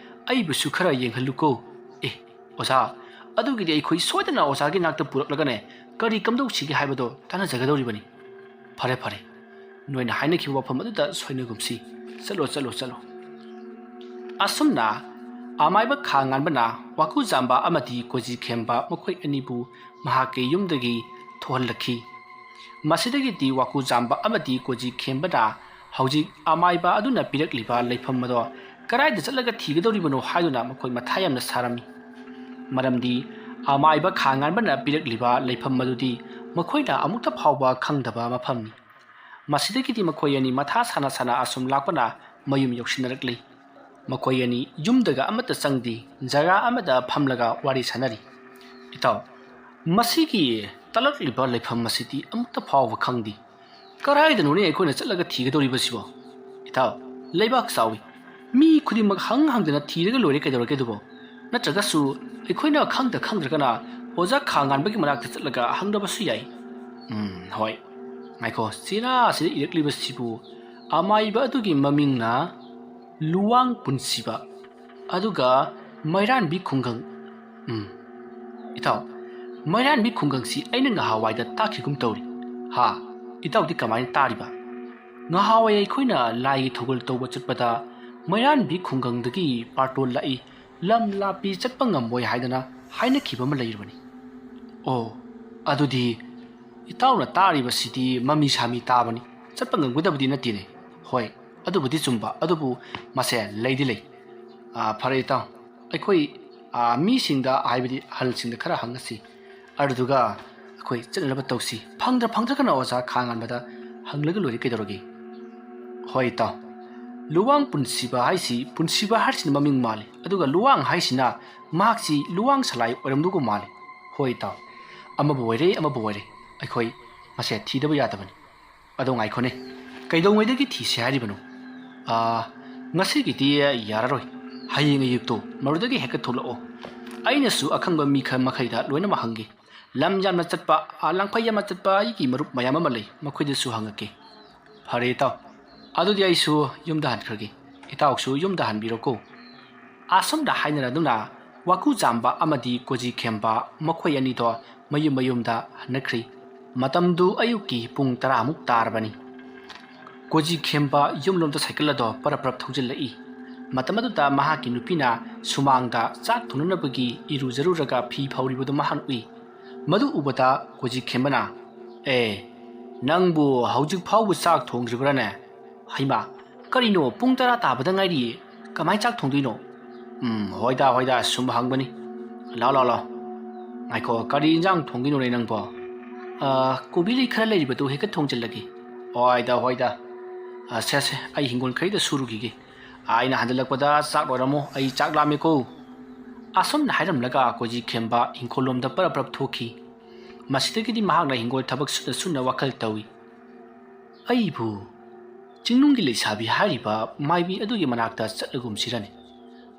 ꯑꯩꯕꯨꯁꯨ ꯈꯔ ꯌꯦꯡꯍꯜꯂꯨꯀꯣ꯫ ꯑꯦ, ꯑꯣꯖꯥ, ꯑꯗꯨꯒꯤꯗꯤ ꯑꯩꯈꯣꯏ ꯁꯣꯏꯗꯅ ꯑꯣꯖꯥꯒꯤ ꯅꯥꯛꯇ ꯄꯨꯔꯛꯂꯒꯅꯦ, ꯀꯔꯤ ꯀꯝꯗꯧꯁꯤꯒꯦ ꯍꯥꯏꯕꯗꯣ ꯇꯥꯟꯅꯖꯒꯗꯧꯔꯤꯕꯅꯤ꯫ ꯐꯔꯦ, ꯐꯔꯦ, ꯅꯣꯏꯅ ꯍꯥꯏꯅꯈꯤꯕ ꯋꯥꯐꯝ ꯑꯗꯨꯗ ꯁꯣꯏꯅꯒꯨꯝꯁꯤ꯫ ꯆꯠꯂꯣ, ꯆꯠꯂꯣ, ꯆꯠꯂꯣ꯫ ꯑꯁꯨꯝꯅ ꯑꯃꯥꯏꯕ ꯈꯥ ꯉꯥꯟꯕꯅ ꯋꯥꯀꯨꯖꯥꯝꯕ ꯑꯃꯗꯤ ꯀꯣꯖꯤ ꯈꯦꯝꯕ ꯃꯈꯣꯏ ꯑꯅꯤꯕꯨ ꯃꯍꯥꯛꯀꯤ ꯌꯨꯝꯗꯒꯤ ꯊꯣꯛꯍꯜꯂꯛꯈꯤ꯫ ꯃꯁꯤꯗꯒꯤꯗꯤ ꯋꯥꯀꯨꯖꯥꯝꯕ ꯑꯃꯗꯤ ꯀꯣꯖꯤ ꯈꯦꯝꯕꯅ ꯍꯧꯖꯤꯛ ꯑꯃꯥꯏꯕ ꯑꯗꯨꯅ ꯄꯤꯔꯛꯂꯤꯕ ꯂꯩꯐꯝ ꯑꯗꯣ ꯀꯗꯥꯏꯗ ꯆꯠꯂꯒ ꯊꯤꯒꯗꯧꯔꯤꯕꯅꯣ ꯍꯥꯏꯗꯨꯅ ꯃꯈꯣꯏ ꯃꯊꯥ ꯌꯥꯝꯅ ꯁꯥꯔꯝꯃꯤ꯫ ꯃꯔꯝꯗꯤ ꯑꯃꯥꯏꯕ ꯈꯥ ꯉꯥꯟꯕꯅ ꯄꯤꯔꯛꯂꯤꯕ ꯂꯩꯐꯝ ꯑꯗꯨꯗꯤ ꯃꯈꯣꯏꯅ ꯑꯃꯨꯛꯇ ꯐꯥꯎꯕ ꯈꯪꯗꯕ ꯃꯐꯝꯅꯤ꯫ ꯃꯁꯤꯗꯒꯤꯗꯤ ꯃꯈꯣꯏ ꯑꯅꯤ ꯃꯊꯥ ꯁꯥꯅ ꯁꯥꯅ ꯑꯁꯨꯝ ꯂꯥꯛꯄꯅ ꯃꯌꯨꯝ ꯌꯧꯁꯤꯟꯅꯔꯛꯂꯤ꯫ ꯃꯈꯣꯏ ꯑꯅꯤ ꯌꯨꯝꯗꯒ ꯑꯃꯠꯇ ꯆꯪꯗꯦ, ꯖꯒꯥ ꯑꯃꯗ ꯐꯝꯂꯒ ꯋꯥꯔꯤ ꯁꯥꯟꯅꯔꯤ꯫ "ꯏꯇꯥꯎ, ꯃꯁꯤꯒꯤ ꯇꯥꯛꯂꯛꯂꯤꯕ ꯂꯩꯐꯝ ꯑꯁꯤꯗꯤ ꯑꯃꯨꯛꯇ ꯐꯥꯎꯕ ꯈꯪꯗꯦ꯫ ꯀꯗꯥꯏꯗꯅꯣꯅꯦ ꯑꯩꯈꯣꯏꯅ ꯆꯠꯂꯒ ꯊꯤꯒꯗꯧꯔꯤꯕꯁꯤꯕꯣ? ꯏꯇꯥꯎ, ꯂꯩꯕꯥꯛ ꯆꯥꯎꯏ, ꯃꯤ ꯈꯨꯗꯤꯡꯃꯛ ꯍꯪ ꯍꯪꯗꯅ ꯊꯤꯔꯒ ꯂꯣꯏꯔꯦ ꯀꯩꯗꯧꯔꯒꯦ ꯑꯗꯨꯕꯣ? ꯅꯠꯇ꯭ꯔꯒꯁꯨ ꯑꯩꯈꯣꯏꯅ ꯈꯪꯗ ꯈꯪꯗ꯭ꯔꯒꯅ ꯑꯣꯖꯥ ꯈꯥ ꯉꯥꯟꯕꯒꯤ ꯃꯅꯥꯛꯇ ꯆꯠꯂꯒ ꯍꯪꯗꯕꯁꯨ ꯌꯥꯏ꯫ ꯎꯝ, ꯍꯣꯏ꯫ ꯉꯥꯏꯈꯣ, ꯆꯦꯅꯥ ꯑꯁꯤꯗ ꯏꯔꯛꯂꯤꯕꯁꯤꯕꯨ ꯑꯃꯥꯏꯕ ꯑꯗꯨꯒꯤ ꯃꯃꯤꯡꯅ ꯂꯨꯋꯥꯡ ꯄꯨꯟꯁꯤꯕ, ꯑꯗꯨꯒ ꯃꯩꯔꯥꯟꯕꯤ ꯈꯨꯡꯒꯪ꯫ ꯎꯝ, ꯏꯇꯥꯎ, ꯃꯩꯔꯥꯟꯕꯤ ꯈꯨꯡꯒꯪꯁꯤ ꯑꯩꯅ ꯉꯍꯥꯟꯋꯥꯏꯗ ꯇꯥꯈꯤꯒꯨꯝ ꯇꯧꯔꯤ꯫ ꯍꯥ? ꯏꯇꯥꯎꯗꯤ ꯀꯃꯥꯏꯅ ꯇꯥꯔꯤꯕ?" "ꯉꯍꯥꯟꯋꯥꯏ ꯑꯩꯈꯣꯏꯅ ꯂꯥꯏꯒꯤ ꯊꯧꯒꯜ ꯇꯧꯕ ꯆꯠꯄꯗ ꯃꯩꯔꯥꯟꯕꯤ ꯈꯨꯡꯒꯪꯗꯒꯤ ꯄꯥꯔꯇꯣꯜ ꯂꯥꯛꯏ, ꯂꯝ ꯂꯥꯞꯄꯤ ꯆꯠꯄ ꯉꯝꯃꯣꯏ ꯍꯥꯏꯗꯅ ꯍꯥꯏꯅꯈꯤꯕ ꯑꯃ ꯂꯩꯔꯕꯅꯤ꯫" "ꯑꯣ, ꯑꯗꯨꯗꯤ ꯏꯇꯥꯎꯅ ꯇꯥꯔꯤꯕꯁꯤꯗꯤ ꯃꯃꯤ ꯁꯥꯃꯤ ꯇꯥꯕꯅꯤ, ꯆꯠꯄ ꯉꯝꯒꯗꯕꯗꯤ ꯅꯠꯇꯦꯅꯦ꯫" "ꯍꯣꯏ, ꯑꯗꯨꯕꯨꯗꯤ ꯆꯨꯝꯕ, ꯑꯗꯨꯕꯨ ꯃꯁꯦ ꯂꯩꯗꯤ ꯂꯩ꯫ ꯑꯥ, ꯐꯔꯦ ꯏꯇꯥꯎ, ꯑꯩꯈꯣꯏ, ꯑꯥ, ꯃꯤꯁꯤꯡꯗ, ꯍꯥꯏꯕꯗꯤ ꯑꯍꯜꯁꯤꯡꯗ ꯈꯔ ꯍꯪꯉꯁꯤ, ꯑꯗꯨꯗꯨꯒ ꯑꯩꯈꯣꯏ ꯆꯠꯅꯅꯕ ꯇꯧꯁꯤ꯫ ꯐꯪꯗ꯭ꯔ ꯐꯪꯗ꯭ꯔꯒꯅ ꯑꯣꯖꯥ ꯈꯥ ꯉꯥꯟꯕꯗ ꯍꯪꯂꯒ ꯂꯣꯏꯔꯦ ꯀꯩꯗꯧꯔꯒꯦ?" "ꯍꯣꯏ ꯏꯇꯥꯎ, ꯂꯨꯋꯥꯡ ꯄꯨꯟꯁꯤꯕ ꯍꯥꯏꯁꯤ, ꯄꯨꯟꯁꯤꯕ ꯍꯥꯏꯁꯤꯅ ꯃꯃꯤꯡ ꯃꯥꯜꯂꯤ, ꯑꯗꯨꯒ ꯂꯨꯋꯥꯡ ꯍꯥꯏꯁꯤꯅ ꯃꯍꯥꯛꯁꯤ ꯂꯨꯋꯥꯡ ꯁꯂꯥꯏ ꯑꯣꯏꯔꯝꯗꯧꯕ ꯃꯥꯜꯂꯤ꯫" "ꯍꯣꯏ ꯏꯇꯥꯎ, ꯑꯃꯕꯨ ꯑꯣꯏꯔꯦ ꯑꯃꯕꯨ ꯑꯣꯏꯔꯦ, ꯑꯩꯈꯣꯏ ꯃꯁꯦ ꯊꯤꯗꯕ ꯌꯥꯗꯕꯅꯤ꯫ ꯑꯗꯣ ꯉꯥꯏꯈꯣꯅꯦ, ꯀꯩꯗꯧꯉꯩꯗꯒꯤ ꯊꯤꯁꯦ ꯍꯥꯏꯔꯤꯕꯅꯣ?" "ꯑꯥ, ꯉꯁꯤꯒꯤꯗꯤ ꯌꯥꯔꯔꯣꯏ, ꯍꯌꯦꯡ ꯑꯌꯨꯛꯇꯣ ꯃꯗꯨꯗꯒꯤ ꯍꯦꯛꯇ ꯊꯣꯛꯂꯛꯑꯣ꯫ ꯑꯩꯅꯁꯨ ꯑꯈꯪꯕ ꯃꯤ ꯈꯔ ꯃꯈꯩꯗ ꯂꯣꯏꯅꯃꯛ ꯍꯪꯒꯦ꯫ ꯂꯝ ꯌꯥꯝꯅ ꯆꯠꯄ, ꯑꯥ, ꯂꯥꯡꯐꯩ ꯌꯥꯝꯅ ꯆꯠꯄ ꯑꯩꯒꯤ ꯃꯔꯨꯞ ꯃꯌꯥꯝ ꯑꯃ ꯂꯩ, ꯃꯈꯣꯏꯗꯁꯨ ꯍꯪꯉꯛꯀꯦ꯫" "ꯐꯔꯦ ꯏꯇꯥꯎ, ꯑꯗꯨꯗꯤ ꯑꯩꯁꯨ ꯌꯨꯝꯗ ꯍꯟꯈ꯭ꯔꯒꯦ, ꯏꯇꯥꯎꯁꯨ ꯌꯨꯝꯗ ꯍꯟꯕꯤꯔꯣꯀꯣ꯫" ꯑꯁꯨꯝꯅ ꯍꯥꯏꯅꯔꯗꯨꯅ ꯋꯥꯀꯨ ꯆꯥꯝꯕ ꯑꯃꯗꯤ ꯀꯣꯖꯤ ꯈꯦꯝꯕ ꯃꯈꯣꯏ ꯑꯅꯤꯗꯣ ꯃꯌꯨꯝ ꯃꯌꯨꯝꯗ ꯍꯟꯅꯈ꯭ꯔꯤ꯫ ꯃꯇꯝꯗꯨ ꯑꯌꯨꯛꯀꯤ ꯄꯨꯡ ꯇꯔꯥꯃꯨꯛ ꯇꯥꯔꯕꯅꯤ꯫ ꯀꯣꯖꯤ ꯈꯦꯝꯕ ꯌꯨꯝꯂꯣꯝꯗ ꯁꯥꯏꯀꯜ ꯑꯗꯣ ꯄꯔꯞ ꯄꯔꯞ ꯊꯧꯖꯤꯜꯂꯛꯏ꯫ ꯃꯇꯝ ꯑꯗꯨꯗ ꯃꯍꯥꯛꯀꯤ ꯅꯨꯄꯤꯅ ꯁꯨꯃꯥꯡꯗ ꯆꯥꯛ ꯊꯣꯡꯅꯅꯕꯒꯤ ꯏꯔꯨꯖꯔꯨꯔꯒ ꯐꯤ ꯐꯧꯔꯤꯕꯗꯨ ꯃꯍꯥꯛꯅ ꯎꯏ꯫ ꯃꯗꯨ ꯎꯕꯗ ꯀꯣꯖꯤ ꯈꯦꯝꯕꯅ, "ꯑꯦ, ꯅꯪꯕꯨ ꯍꯧꯖꯤꯛ ꯐꯥꯎꯕ ꯆꯥꯛ ꯊꯣꯡꯗ꯭ꯔꯤꯕ꯭ꯔꯥꯅꯦ? ꯍꯩꯃꯥ, ꯀꯔꯤꯅꯣ, ꯄꯨꯡ ꯇꯔꯥ ꯇꯥꯕꯗ ꯉꯥꯏꯔꯤꯌꯦ, ꯀꯃꯥꯏ ꯆꯥꯛ ꯊꯣꯡꯗꯣꯏꯅꯣ?" "ꯎꯝ, ꯍꯣꯏꯗ, ꯍꯣꯏꯗ, ꯁꯨꯝ ꯍꯪꯕꯅꯤ꯫ ꯂꯥꯎ, ꯂꯥꯎ, ꯂꯥꯎ꯫ ꯉꯥꯏꯈꯣ, ꯀꯔꯤ ꯏꯟꯖꯥꯡ ꯊꯣꯡꯗꯣꯏꯅꯣꯅꯦ ꯅꯪꯕꯣ?" "ꯑ, ꯀꯣꯕꯤ ꯂꯩ ꯈꯔ ꯂꯩꯔꯤꯕꯗꯨ ꯍꯦꯛꯇ ꯊꯣꯡꯖꯤꯜꯂꯒꯦ꯫" "ꯍꯣꯏꯗ, ꯍꯣꯏꯗ꯫ "ꯑ, ꯁꯦ, ꯁꯦ, ꯑꯩ ꯍꯤꯡꯒꯣꯜ ꯈꯩꯗ ꯁꯨꯔꯨꯈꯤꯒꯦ꯫ ꯑꯩꯅ ꯍꯟꯖꯤꯜꯂꯛꯄꯗ ꯆꯥꯛ ꯂꯣꯏꯔꯝꯃꯣ, ꯑꯩ ꯆꯥꯛ ꯂꯥꯝꯃꯦꯀꯣ"꯫ ꯑꯁꯨꯝꯅ ꯍꯥꯏꯔꯝꯂꯒ ꯀꯣꯏꯖꯤ ꯈꯦꯝꯕ ꯏꯪꯈꯣꯜꯂꯣꯝꯗ ꯄꯔꯞ ꯄꯔꯞ ꯊꯣꯛꯈꯤ꯫ ꯃꯁꯤꯗꯒꯤꯗꯤ ꯃꯍꯥꯛꯅ ꯍꯤꯡꯒꯣꯜ ꯊꯕꯛ ꯁꯨꯅ ꯁꯨꯅ ꯋꯥꯈꯜ ꯇꯧꯏ꯫ "ꯑꯩꯕꯨ ꯆꯤꯡꯅꯨꯡꯒꯤ ꯂꯩꯁꯥꯕꯤ ꯍꯥꯏꯔꯤꯕ ꯃꯥꯏꯕꯤ ꯑꯗꯨꯒꯤ ꯃꯅꯥꯛꯇ ꯆꯠꯂꯒꯨꯝꯁꯤꯔꯅꯦ?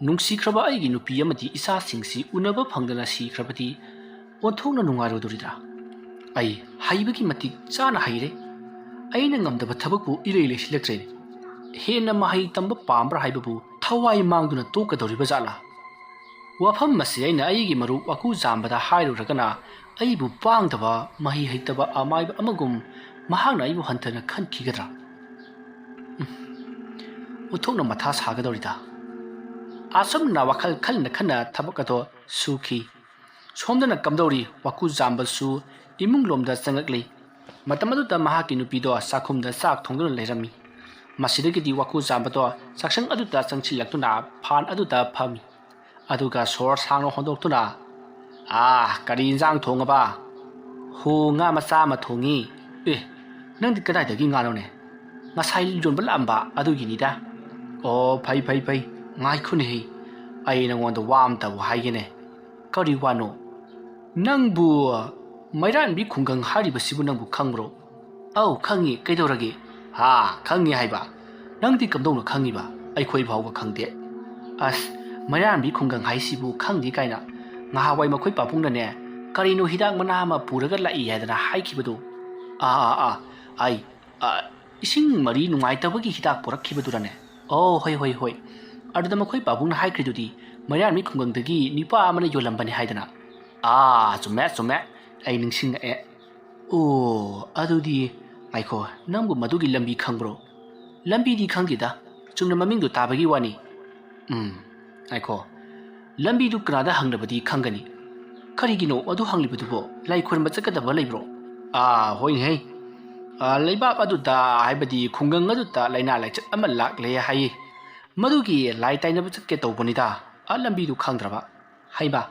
ꯅꯨꯡꯁꯤꯈ꯭ꯔꯕ ꯑꯩꯒꯤ ꯅꯨꯄꯤ ꯑꯃꯗꯤ ꯏꯆꯥꯁꯤꯡꯁꯤ ꯎꯅꯕ ꯐꯪꯗꯅ ꯁꯤꯈ꯭ꯔꯕꯗꯤ ꯑꯣꯟꯊꯣꯛꯅ ꯅꯨꯡꯉꯥꯏꯔꯣꯏꯗꯧꯔꯤꯗ꯭ꯔꯥ? ꯑꯩ ꯍꯩꯕꯒꯤ ꯃꯇꯤꯛ ꯆꯥꯅ ꯍꯩꯔꯦ꯫ ꯑꯩꯅ ꯉꯝꯗꯕ ꯊꯕꯛꯄꯨ ꯏꯔꯩ ꯂꯩꯁꯤꯜꯂꯛꯇ꯭ꯔꯦꯅꯦ꯫ ꯍꯦꯟꯅ ꯃꯍꯩ ꯇꯝꯕ ꯄꯥꯝꯕ꯭ꯔꯥ ꯍꯥꯏꯕꯕꯨ ꯊꯋꯥꯏ ꯃꯥꯡꯗꯨꯅ ꯇꯣꯛꯀꯗꯧꯔꯤꯕ ꯖꯥꯠꯂꯥ? ꯋꯥꯐꯝ ꯑꯁꯤ ꯑꯩꯅ ꯑꯩꯒꯤ ꯃꯔꯨꯞ ꯋꯥꯀꯨ ꯖꯥꯝꯕꯗ ꯍꯥꯏꯔꯨꯔꯒꯅ ꯑꯩꯕꯨ ꯄꯥꯡꯗꯕ, ꯃꯍꯩ ꯍꯩꯇꯕ ꯑꯃꯥꯏꯕ ꯑꯃꯒꯨꯝ ꯃꯍꯥꯛꯅ ꯑꯩꯕꯨ ꯍꯟꯊꯅ ꯈꯟꯈꯤꯒꯗ꯭ꯔꯥ? ꯎꯝ, ꯑꯣꯟꯊꯣꯛꯅ ꯃꯊꯥ ꯁꯥꯒꯗꯧꯔꯤꯗ"꯫ ꯑꯁꯨꯝꯅ ꯋꯥꯈꯜ ꯈꯟꯅ ꯈꯟꯅ ꯊꯕꯛ ꯑꯗꯣ ꯁꯨꯈꯤ꯫ ꯁꯣꯝꯗꯅ ꯀꯝꯗꯧꯔꯤ ꯋꯥꯀꯨ ꯖꯥꯝꯕꯁꯨ ꯏꯃꯨꯡ ꯂꯣꯝꯗ ꯆꯪꯂꯛꯂꯤ꯫ ꯃꯇꯝ ꯑꯗꯨꯗ ꯃꯍꯥꯛꯀꯤ ꯅꯨꯄꯤꯗꯣ ꯆꯥꯛꯈꯨꯝꯗ ꯆꯥꯛ ꯊꯣꯡꯗꯨꯅ ꯂꯩꯔꯝꯃꯤ꯫ ꯃꯁꯤꯗꯒꯤꯗꯤ ꯋꯥꯀꯨ ꯖꯥꯝꯕꯗꯣ ꯆꯥꯛꯁꯪ ꯑꯗꯨꯗ ꯆꯪꯁꯤꯜꯂꯛꯇꯨꯅ ꯐꯥꯟ ꯑꯗꯨꯗ ꯐꯝꯃꯤ꯫ ꯑꯗꯨꯒ ꯁꯣꯔ ꯁꯥꯡꯅ ꯍꯣꯟꯗꯣꯛꯇꯨꯅ, "ꯑꯥ, ꯀꯔꯤ ꯏꯟꯖꯥꯡ ꯊꯣꯡꯉꯕ?" "ꯍꯣ, ꯉꯥ ꯃꯆꯥ ꯑꯃ ꯊꯣꯡꯉꯤ"꯫ "ꯑꯦ, ꯅꯪꯗꯤ ꯀꯗꯥꯏꯗꯒꯤ ꯉꯥꯅꯣꯅꯦ?" "ꯉꯁꯥꯏ ꯌꯣꯟꯕ ꯂꯥꯛꯑꯝꯕ ꯑꯗꯨꯒꯤꯅꯤꯗ"꯫ "ꯑꯣ, ꯐꯩ, ꯐꯩ, ꯐꯩ꯫ ꯉꯥꯏꯈꯣꯅꯦꯍꯦ, ꯑꯩ ꯅꯉꯣꯟꯗ ꯋꯥ ꯑꯝꯇꯕꯨ ꯍꯥꯏꯒꯦꯅꯦ"꯫ "ꯀꯔꯤ ꯋꯥꯅꯣ?" "ꯅꯪꯕꯨ ꯃꯩꯔꯥꯟꯕꯤ ꯈꯨꯡꯒꯪ ꯍꯥꯏꯔꯤꯕꯁꯤꯕꯨ ꯅꯪꯕꯨ ꯈꯪꯕ꯭ꯔꯣ?" "ꯑꯧ, ꯈꯪꯉꯤ꯫ ꯀꯩꯗꯧꯔꯒꯦ?" "ꯍꯥ, ꯈꯪꯉꯤ ꯍꯥꯏꯕ꯫ ꯅꯪꯗꯤ ꯀꯝꯗꯧꯅ ꯈꯪꯉꯤꯕ? ꯑꯩꯈꯣꯏ ꯐꯥꯎꯕ ꯈꯪꯗꯦ"꯫ "ꯑꯁ, ꯃꯩꯔꯥꯟꯕꯤ ꯈꯨꯡꯒꯪ ꯍꯥꯏꯁꯤꯕꯨ ꯈꯪꯗꯦ ꯀꯥꯏꯅ꯫ ꯉꯍꯥꯟꯋꯥꯏ ꯃꯈꯣꯏ ꯄꯥꯕꯨꯡꯅꯅꯦ, ꯀꯔꯤꯅꯣ ꯍꯤꯗꯥꯛ ꯃꯅꯥ ꯑꯃ ꯄꯨꯔꯒ ꯂꯥꯛꯏ ꯍꯥꯏꯗꯅ ꯍꯥꯏꯈꯤꯕꯗꯨ"꯫ "ꯑꯥ, ꯑꯥ, ꯑꯥ, ꯑꯩ, ꯑ, ꯏꯁꯤꯡ ꯃꯔꯤ ꯅꯨꯡꯉꯥꯏꯇꯕꯒꯤ ꯍꯤꯗꯥꯛ ꯄꯨꯔꯛꯈꯤꯕꯗꯨꯔꯅꯦ?" "ꯑꯣ, ꯍꯣꯏ, ꯍꯣꯏ, ꯍꯣꯏ꯫ ꯑꯗꯨꯗ ꯃꯈꯣꯏ ꯄꯥꯕꯨꯡꯅ ꯍꯥꯏꯈ꯭ꯔꯤꯗꯨꯗꯤ ꯃꯩꯔꯥꯟꯕꯤ ꯈꯨꯡꯒꯪꯗꯒꯤ ꯅꯨꯄꯥ ꯑꯃꯅ ꯌꯣꯜꯂꯝꯕꯅꯤ ꯍꯥꯏꯗꯅ"꯫ "ꯑꯥ, ꯆꯨꯝꯃꯦ, ꯆꯨꯝꯃꯦ꯫ ꯑꯩ ꯅꯤꯡꯁꯤꯡꯉꯛꯑꯦ꯫ ꯑꯣ, ꯑꯗꯨꯗꯤ ꯉꯥꯏꯈꯣ, ꯅꯪꯕꯨ ꯃꯗꯨꯒꯤ ꯂꯝꯕꯤ ꯈꯪꯕ꯭ꯔꯣ?" "ꯂꯝꯕꯤꯗꯤ ꯈꯪꯗꯦꯗ, ꯆꯨꯝꯅ ꯃꯃꯤꯡꯗꯣ ꯇꯥꯕꯒꯤ ꯋꯥꯅꯤ"꯫ "ꯎꯝ, ꯉꯥꯏꯈꯣ, ꯂꯝꯕꯤꯗꯨ ꯀꯅꯥꯗ ꯍꯪꯂꯕꯗꯤ ꯈꯪꯒꯅꯤ?" "ꯀꯔꯤꯒꯤꯅꯣ ꯑꯗꯨ ꯍꯪꯂꯤꯕꯗꯨꯕꯣ? ꯂꯥꯏ ꯈꯨꯔꯨꯝꯕ ꯆꯠꯀꯗꯕ ꯂꯩꯕ꯭ꯔꯣ?" "ꯑꯥ, ꯍꯣꯏꯅꯦꯍꯦ꯫ ꯑꯥ, ꯂꯩꯕꯥꯛ ꯑꯗꯨꯗ, ꯍꯥꯏꯕꯗꯤ ꯈꯨꯡꯒꯪ ꯑꯗꯨꯗ ꯂꯥꯏꯅꯥ ꯂꯥꯏꯆꯠ ꯑꯃ ꯂꯥꯛꯂꯦ ꯍꯥꯏꯌꯦ꯫ ꯃꯗꯨꯒꯤ ꯂꯥꯏ ꯇꯥꯏꯅꯕ ꯆꯠꯀꯦ ꯇꯧꯕꯅꯤꯗ꯫ ꯑꯥ, ꯂꯝꯕꯤꯗꯨ ꯈꯪꯗ꯭ꯔꯕ"꯫ "ꯍꯩꯃꯥ,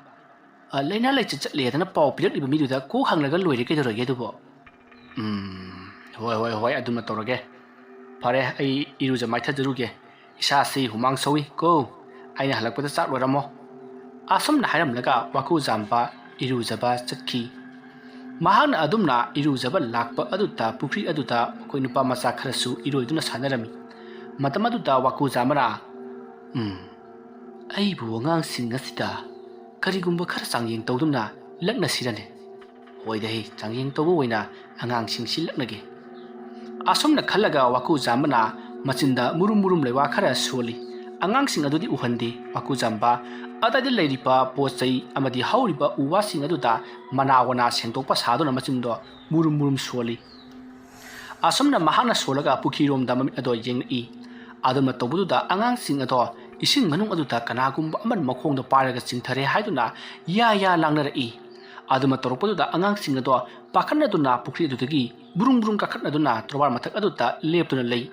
ꯑꯥ, ꯂꯥꯏꯅꯥ ꯂꯥꯏꯆꯠ ꯆꯠꯂꯦꯗꯅ ꯄꯥꯎ ꯄꯤꯔꯛꯂꯤꯕ ꯃꯤꯗꯨꯗ ꯀꯣꯛ ꯍꯪꯂꯒ ꯂꯣꯏꯔꯦ ꯀꯩꯗꯧꯔꯒꯦ ꯑꯗꯨꯕꯣ?" "ꯎꯝ, ꯍꯣꯏ, ꯍꯣꯏ, ꯍꯣꯏ, ꯑꯗꯨꯃ ꯇꯧꯔꯒꯦ"꯫ ꯐꯔꯦ, ꯑꯩ ꯏꯔꯨꯖ ꯃꯥꯏꯊꯖꯔꯨꯒꯦ꯫ ꯏꯁꯥꯁꯤ ꯍꯨꯃꯥꯡ ꯁꯧꯏ ꯀꯣ꯫ ꯑꯩꯅ ꯍꯜꯂꯛꯄꯗ ꯆꯥꯛ ꯂꯣꯏꯔꯝꯃꯣ꯫ ꯑꯁꯨꯝꯅ ꯍꯥꯏꯔꯝꯂꯒ ꯋꯥꯀꯨꯖꯥꯝꯕ ꯏꯔꯨꯖꯕ ꯆꯠꯈꯤ꯫ ꯃꯍꯥꯛꯅ ꯑꯗꯨꯝꯅ ꯏꯔꯨꯖꯕ ꯂꯥꯛꯄ ꯑꯗꯨꯗ ꯄꯨꯈ꯭ꯔꯤ ꯑꯗꯨꯗ ꯃꯈꯣꯏ ꯅꯨꯄꯥ ꯃꯆꯥ ꯈꯔꯁꯨ ꯏꯔꯣꯏꯗꯨꯅ ꯁꯥꯟꯅꯔꯝꯃꯤ꯫ ꯃꯇꯝ ꯑꯗꯨꯗ ꯋꯥꯀꯨꯖꯥꯝꯕꯅ, "ꯎꯝ, ꯑꯩꯕꯨ ꯑꯉꯥꯡꯁꯤꯡ ꯑꯁꯤꯗ ꯀꯔꯤꯒꯨꯝꯕ ꯈꯔ ꯆꯥꯡꯌꯦꯡ ꯇꯧꯗꯨꯅ ꯂꯛꯅꯁꯤꯔꯅꯦ? ꯍꯣꯏꯗ ꯍꯦ, ꯆꯥꯡꯌꯦꯡ ꯇꯧꯕ ꯑꯣꯏꯅ ꯑꯉꯥꯡꯁꯤꯡꯁꯤ ꯂꯛꯅꯒꯦ"꯫ ꯑꯁꯨꯝꯅ ꯈꯜꯂꯒ ꯋꯥꯀꯨꯖꯥꯝꯕꯅ ꯃꯆꯤꯟꯗ ꯃꯨꯔꯨꯝ ꯃꯨꯔꯨꯝ ꯂꯩꯋꯥ ꯈꯔ ꯁꯣꯜꯂꯤ꯫ ꯑꯉꯥꯡꯁꯤꯡ ꯑꯗꯨꯗꯤ ꯎꯍꯟꯗꯦ꯫ ꯋꯥꯀꯨꯖꯥꯝꯕ ꯑꯗꯥꯏꯗ ꯂꯩꯔꯤꯕ ꯄꯣꯠ ꯆꯩ ꯑꯃꯗꯤ ꯍꯧꯔꯤꯕ ꯎ ꯋꯥꯁꯤꯡ ꯑꯗꯨꯗ ꯃꯅꯥ ꯋꯥꯅꯥ ꯁꯦꯡꯗꯣꯛꯄ ꯁꯥꯗꯨꯅ ꯃꯆꯤꯟꯗꯣ ꯃꯨꯔꯨꯝ ꯃꯨꯔꯨꯝ ꯁꯣꯜꯂꯤ꯫ ꯑꯁꯨꯝꯅ ꯃꯍꯥꯛꯅ ꯁꯣꯜꯂꯒ ꯄꯨꯈ꯭ꯔꯤꯔꯣꯝꯗ ꯃꯃꯤꯠ ꯑꯗꯣ ꯌꯦꯡꯂꯛꯏ꯫ ꯑꯗꯨꯝꯅ ꯇꯧꯕꯗꯨꯗ ꯑꯉꯥꯡꯁꯤꯡ ꯑꯗꯣ ꯏꯁꯤꯡ ꯃꯅꯨꯡ ꯑꯗꯨꯗ ꯀꯅꯥꯒꯨꯝꯕ ꯑꯃꯅ ꯃꯈꯣꯡꯗ ꯄꯥꯏꯔꯒ ꯆꯤꯡꯊꯔꯦ ꯍꯥꯏꯗꯨꯅ ꯌꯥ ꯌꯥ ꯂꯥꯡꯅꯔꯛꯏ꯫ ꯑꯗꯨꯝꯅ ꯇꯧꯔꯛꯄꯗꯨꯗ ꯑꯉꯥꯡꯁꯤꯡ ꯑꯗꯣ ꯄꯥꯈꯠꯅꯗꯨꯅ ꯄꯨꯈ꯭ꯔꯤ ꯑꯗꯨꯗꯒꯤ ꯕꯨꯔꯨꯡ ꯕꯨꯔꯨꯡ ꯀꯥꯈꯠꯅꯗꯨꯅ ꯇꯣꯔꯕꯥꯟ ꯃꯊꯛ ꯑꯗꯨꯗ ꯂꯦꯞꯇꯨꯅ ꯂꯩ꯫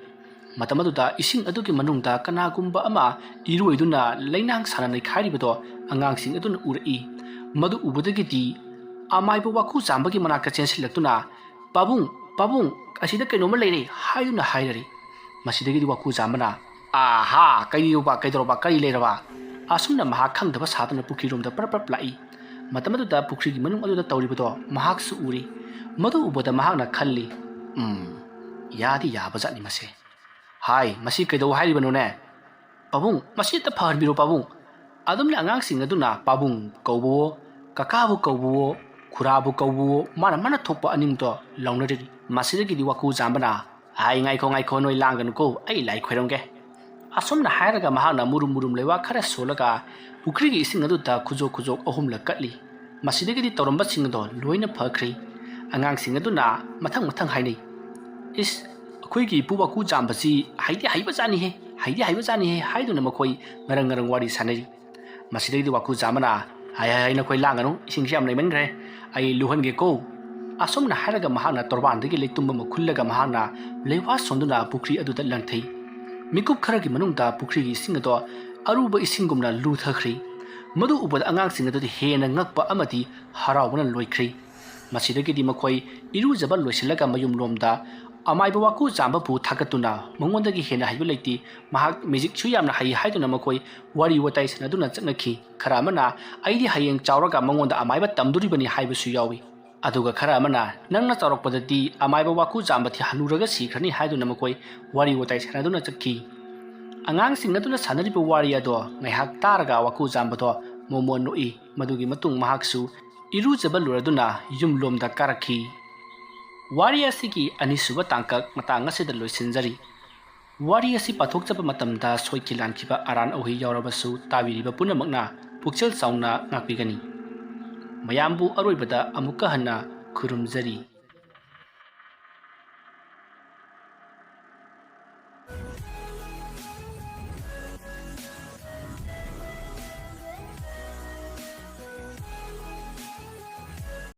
ꯃꯇꯝ ꯑꯗꯨꯗ ꯏꯁꯤꯡ ꯑꯗꯨꯒꯤ ꯃꯅꯨꯡꯗ ꯀꯅꯥꯒꯨꯝꯕ ꯑꯃ ꯏꯔꯣꯏꯗꯨꯅ ꯂꯩꯅꯥꯡ ꯁꯥꯟꯅ ꯅꯩꯈꯥꯏꯔꯤꯕꯗꯣ ꯑꯉꯥꯡꯁꯤꯡ ꯑꯗꯨꯅ ꯎꯔꯛꯏ꯫ ꯃꯗꯨ ꯎꯕꯗꯒꯤꯗꯤ ꯑꯃꯥꯏꯕ ꯋꯥꯀꯨ ꯆꯥꯝꯕꯒꯤ ꯃꯅꯥꯛꯇ ꯆꯦꯟꯁꯤꯜꯂꯛꯇꯨꯅ, "ꯄꯥꯕꯨꯡ, ꯄꯥꯕꯨꯡ, ꯑꯁꯤꯗ ꯀꯩꯅꯣꯝꯃ ꯂꯩꯔꯦ" ꯍꯥꯏꯗꯨꯅ ꯍꯥꯏꯔꯔꯤ꯫ ꯃꯁꯤꯗꯒꯤꯗꯤ ꯋꯥꯀꯨ ꯆꯥꯝꯕꯅ, "ꯑꯥꯍꯥ, ꯀꯩꯗꯧꯕ, ꯀꯩꯗꯧꯔꯕ, ꯀꯔꯤ ꯂꯩꯔꯕ?" ꯑꯁꯨꯝꯅ ꯃꯍꯥꯛ ꯈꯪꯗꯕ ꯁꯥꯗꯨꯅ ꯄꯨꯈ꯭ꯔꯤꯔꯣꯝꯗ ꯄ꯭ꯔꯞ ꯄ꯭ꯔꯞ ꯂꯥꯛꯏ꯫ ꯃꯇꯝ ꯑꯗꯨꯗ ꯄꯨꯈ꯭ꯔꯤꯒꯤ ꯃꯅꯨꯡ ꯑꯗꯨꯗ ꯇꯧꯔꯤꯕꯗꯣ ꯃꯍꯥꯛꯁꯨ ꯎꯔꯤ꯫ ꯃꯗꯨ ꯎꯕꯗ ꯃꯍꯥꯛꯅ ꯈꯜꯂꯤ, "ꯎꯝ, ꯌꯥꯗꯤ ꯌꯥꯕꯖꯥꯠꯅꯤ ꯃꯁꯦ꯫ ꯍꯥꯏ, ꯃꯁꯤ ꯀꯩꯗꯧ ꯍꯥꯏꯔꯤꯕꯅꯣꯅꯦ? ꯄꯥꯕꯨꯡ, ꯃꯁꯤ ꯑꯝꯇ ꯐꯍꯟꯕꯤꯔꯣ ꯄꯥꯕꯨꯡ"꯫ ꯑꯗꯨꯝꯅ ꯑꯉꯥꯡꯁꯤꯡ ꯑꯗꯨꯅ ꯄꯥꯕꯨꯡ ꯀꯧꯕꯋꯣ, ꯀꯀꯥꯕꯨ ꯀꯧꯕꯋꯣ, ꯈꯨꯔꯥꯕꯨ ꯀꯧꯕꯋꯣ, ꯃꯥꯅ ꯃꯥꯅ ꯊꯣꯛꯄ ꯑꯅꯤꯡꯕꯗꯣ ꯂꯥꯎꯅꯔꯤꯔꯤ꯫ ꯃꯁꯤꯗꯒꯤꯗꯤ ꯋꯥꯀꯨ ꯆꯥꯝꯕꯅ, "ꯍꯥꯏ, ꯉꯥꯏꯈꯣ, ꯉꯥꯏꯈꯣ, ꯅꯣꯏ ꯂꯥꯡꯒꯅꯨꯀꯣ, ꯑꯩ ꯂꯥꯏ ꯈꯣꯏꯔꯝꯒꯦ"꯫ ꯑꯁꯨꯝꯅ ꯍꯥꯏꯔꯒ ꯃꯍꯥꯛꯅ ꯃꯨꯔꯨꯝ ꯃꯨꯔꯨꯝ ꯂꯩꯋꯥ ꯈꯔ ꯁꯣꯜꯂꯒ ꯄꯨꯈ꯭ꯔꯤꯒꯤ ꯏꯁꯤꯡ ꯑꯗꯨꯗ ꯈꯨꯖꯣꯛ ꯈꯨꯖꯣꯛ ꯑꯍꯨꯝꯂꯛ ꯀꯠꯂꯤ꯫ ꯃꯁꯤꯗꯒꯤꯗꯤ ꯇꯧꯔꯝꯕꯁꯤꯡ ꯑꯗꯣ ꯂꯣꯏꯅ ꯐꯈ꯭ꯔꯦ꯫ ꯑꯉꯥꯡꯁꯤꯡ ꯑꯗꯨꯅ ꯃꯊꯪ ꯃꯊꯪ ꯍꯥꯏꯅꯩ, "ꯏꯁ, ꯑꯩꯈꯣꯏꯒꯤ ꯏꯄꯨ ꯋꯥꯀꯨ ꯆꯥꯝꯕꯁꯤ ꯍꯩꯗꯤ ꯍꯩꯕꯖꯥꯠꯅꯤꯍꯦ, ꯍꯩꯗꯤ ꯍꯩꯕꯖꯥꯠꯅꯤꯍꯦ" ꯍꯥꯏꯗꯨꯅ ꯃꯈꯣꯏ ꯉꯔꯪ ꯉꯔꯪ ꯋꯥꯔꯤ ꯁꯥꯟꯅꯔꯤ꯫ ꯃꯁꯤꯗꯒꯤꯗꯤ ꯋꯥꯀꯨ ꯆꯥꯝꯕꯅ, "ꯍꯥꯏ, ꯍꯥꯏ, ꯍꯥꯏ, ꯅꯈꯣꯏ ꯂꯥꯡꯒꯅꯨ, ꯏꯁꯤꯡꯁꯤ ꯌꯥꯝ ꯂꯩꯃꯟꯈ꯭ꯔꯦ, ꯑꯩ ꯂꯨꯍꯟꯒꯦꯀꯣ"꯫ ꯑꯁꯨꯝꯅ ꯍꯥꯏꯔꯒ ꯃꯍꯥꯛꯅ ꯇꯣꯔꯕꯥꯟꯗꯒꯤ ꯂꯩꯇꯨꯝ ꯑꯃ ꯈꯨꯜꯂꯒ ꯃꯍꯥꯛꯅ ꯂꯩꯋꯥ ꯁꯣꯟꯗꯨꯅ ꯄꯨꯈ꯭ꯔꯤ ꯑꯗꯨꯗ ꯂꯪꯊꯩ꯫ ꯃꯤꯀꯨꯞ ꯈꯔꯒꯤ ꯃꯅꯨꯡꯗ ꯄꯨꯈ꯭ꯔꯤꯒꯤ ꯏꯁꯤꯡ ꯑꯗꯣ ꯑꯔꯨꯕ ꯏꯁꯤꯡꯒꯨꯝꯅ ꯂꯨꯊꯈ꯭ꯔꯦ꯫ ꯃꯗꯨ ꯎꯕꯗ ꯑꯉꯥꯡꯁꯤꯡ ꯑꯗꯨꯗꯤ ꯍꯦꯟꯅ ꯉꯛꯄ ꯑꯃꯗꯤ ꯍꯔꯥꯎꯕꯅ ꯂꯣꯏꯈ꯭ꯔꯦ꯫ ꯃꯁꯤꯗꯒꯤꯗꯤ ꯃꯈꯣꯏ ꯏꯔꯨꯖꯕ ꯂꯣꯏꯁꯤꯜꯂꯒ ꯃꯌꯨꯝꯂꯣꯝꯗ ꯑꯃꯥꯏꯕ ꯋꯥꯀꯨ ꯆꯥꯝꯕꯕꯨ ꯊꯥꯒꯠꯇꯨꯅ, "ꯃꯉꯣꯟꯗꯒꯤ ꯍꯦꯟꯅ ꯍꯩꯕ ꯂꯩꯇꯦ, ꯃꯍꯥꯛ ꯃꯦꯖꯤꯛꯁꯨ ꯌꯥꯝꯅ ꯍꯩ" ꯍꯥꯏꯗꯨꯅ ꯃꯈꯣꯏ ꯋꯥꯔꯤ ꯋꯥꯇꯥꯏ ꯁꯥꯟꯅꯗꯨꯅ ꯆꯠꯅꯈꯤ꯫ ꯈꯔ ꯑꯃꯅ, "ꯑꯩꯗꯤ ꯍꯌꯦꯡ ꯆꯥꯎꯔꯒ ꯃꯉꯣꯟꯗ ꯑꯃꯥꯏꯕ ꯇꯝꯗꯣꯔꯤꯕꯅꯤ" ꯍꯥꯏꯕꯁꯨ ꯌꯥꯎꯏ꯫ ꯑꯗꯨꯒ ꯈꯔ ꯑꯃꯅ, "ꯅꯪꯅ ꯆꯥꯎꯔꯛꯄꯗꯗꯤ ꯑꯃꯥꯏꯕ ꯋꯥꯀꯨ ꯆꯥꯝꯕꯗꯤ ꯍꯅꯨꯔꯒ ꯁꯤꯈ꯭ꯔꯅꯤ" ꯍꯥꯏꯗꯨꯅ ꯃꯈꯣꯏ ꯋꯥꯔꯤ ꯋꯥꯇꯥꯏ ꯁꯥꯟꯅꯗꯨꯅ ꯆꯠꯈꯤ꯫ ꯑꯉꯥꯡꯁꯤꯡ ꯑꯗꯨꯅ ꯁꯥꯟꯅꯔꯤꯕ ꯋꯥꯔꯤ ꯑꯗꯣ ꯉꯥꯏꯍꯥꯛ ꯇꯥꯔꯒ ꯋꯥꯀꯨ ꯆꯥꯝꯕꯗꯣ ꯃꯣꯃꯣꯟ ꯅꯣꯛꯏ꯫ ꯃꯗꯨꯒꯤ ꯃꯇꯨꯡ ꯃꯍꯥꯛꯁꯨ ꯏꯔꯨꯖꯕ ꯂꯣꯏꯔꯗꯨꯅ ꯌꯨꯝꯂꯣꯝꯗ ꯀꯥꯔꯛꯈꯤ꯫ ꯋꯥꯔꯤ ꯑꯁꯤꯒꯤ ꯑꯅꯤꯁꯨꯕ ꯇꯥꯡꯀꯛ ꯃꯇꯥꯡ ꯑꯁꯤꯗ ꯂꯣꯏꯁꯤꯟꯖꯔꯤ꯫ ꯋꯥꯔꯤ ꯑꯁꯤ ꯄꯥꯊꯣꯛꯆꯕ ꯃꯇꯝꯗ ꯁꯣꯏꯈꯤ ꯂꯥꯟꯈꯤꯕ ꯑꯔꯥꯟ ꯑꯍꯩ ꯌꯥꯎꯔꯕꯁꯨ ꯇꯥꯕꯤꯔꯤꯕ ꯄꯨꯝꯅꯃꯛꯅ ꯄꯨꯛꯆꯦꯜ ꯆꯥꯎꯅ ꯉꯥꯛꯄꯤꯒꯅꯤ꯫ ꯃꯌꯥꯝꯕꯨ ꯑꯔꯣꯏꯕꯗ ꯑꯃꯨꯛꯀ ꯍꯟꯅ ꯈꯨꯔꯨꯝꯖꯔꯤ꯫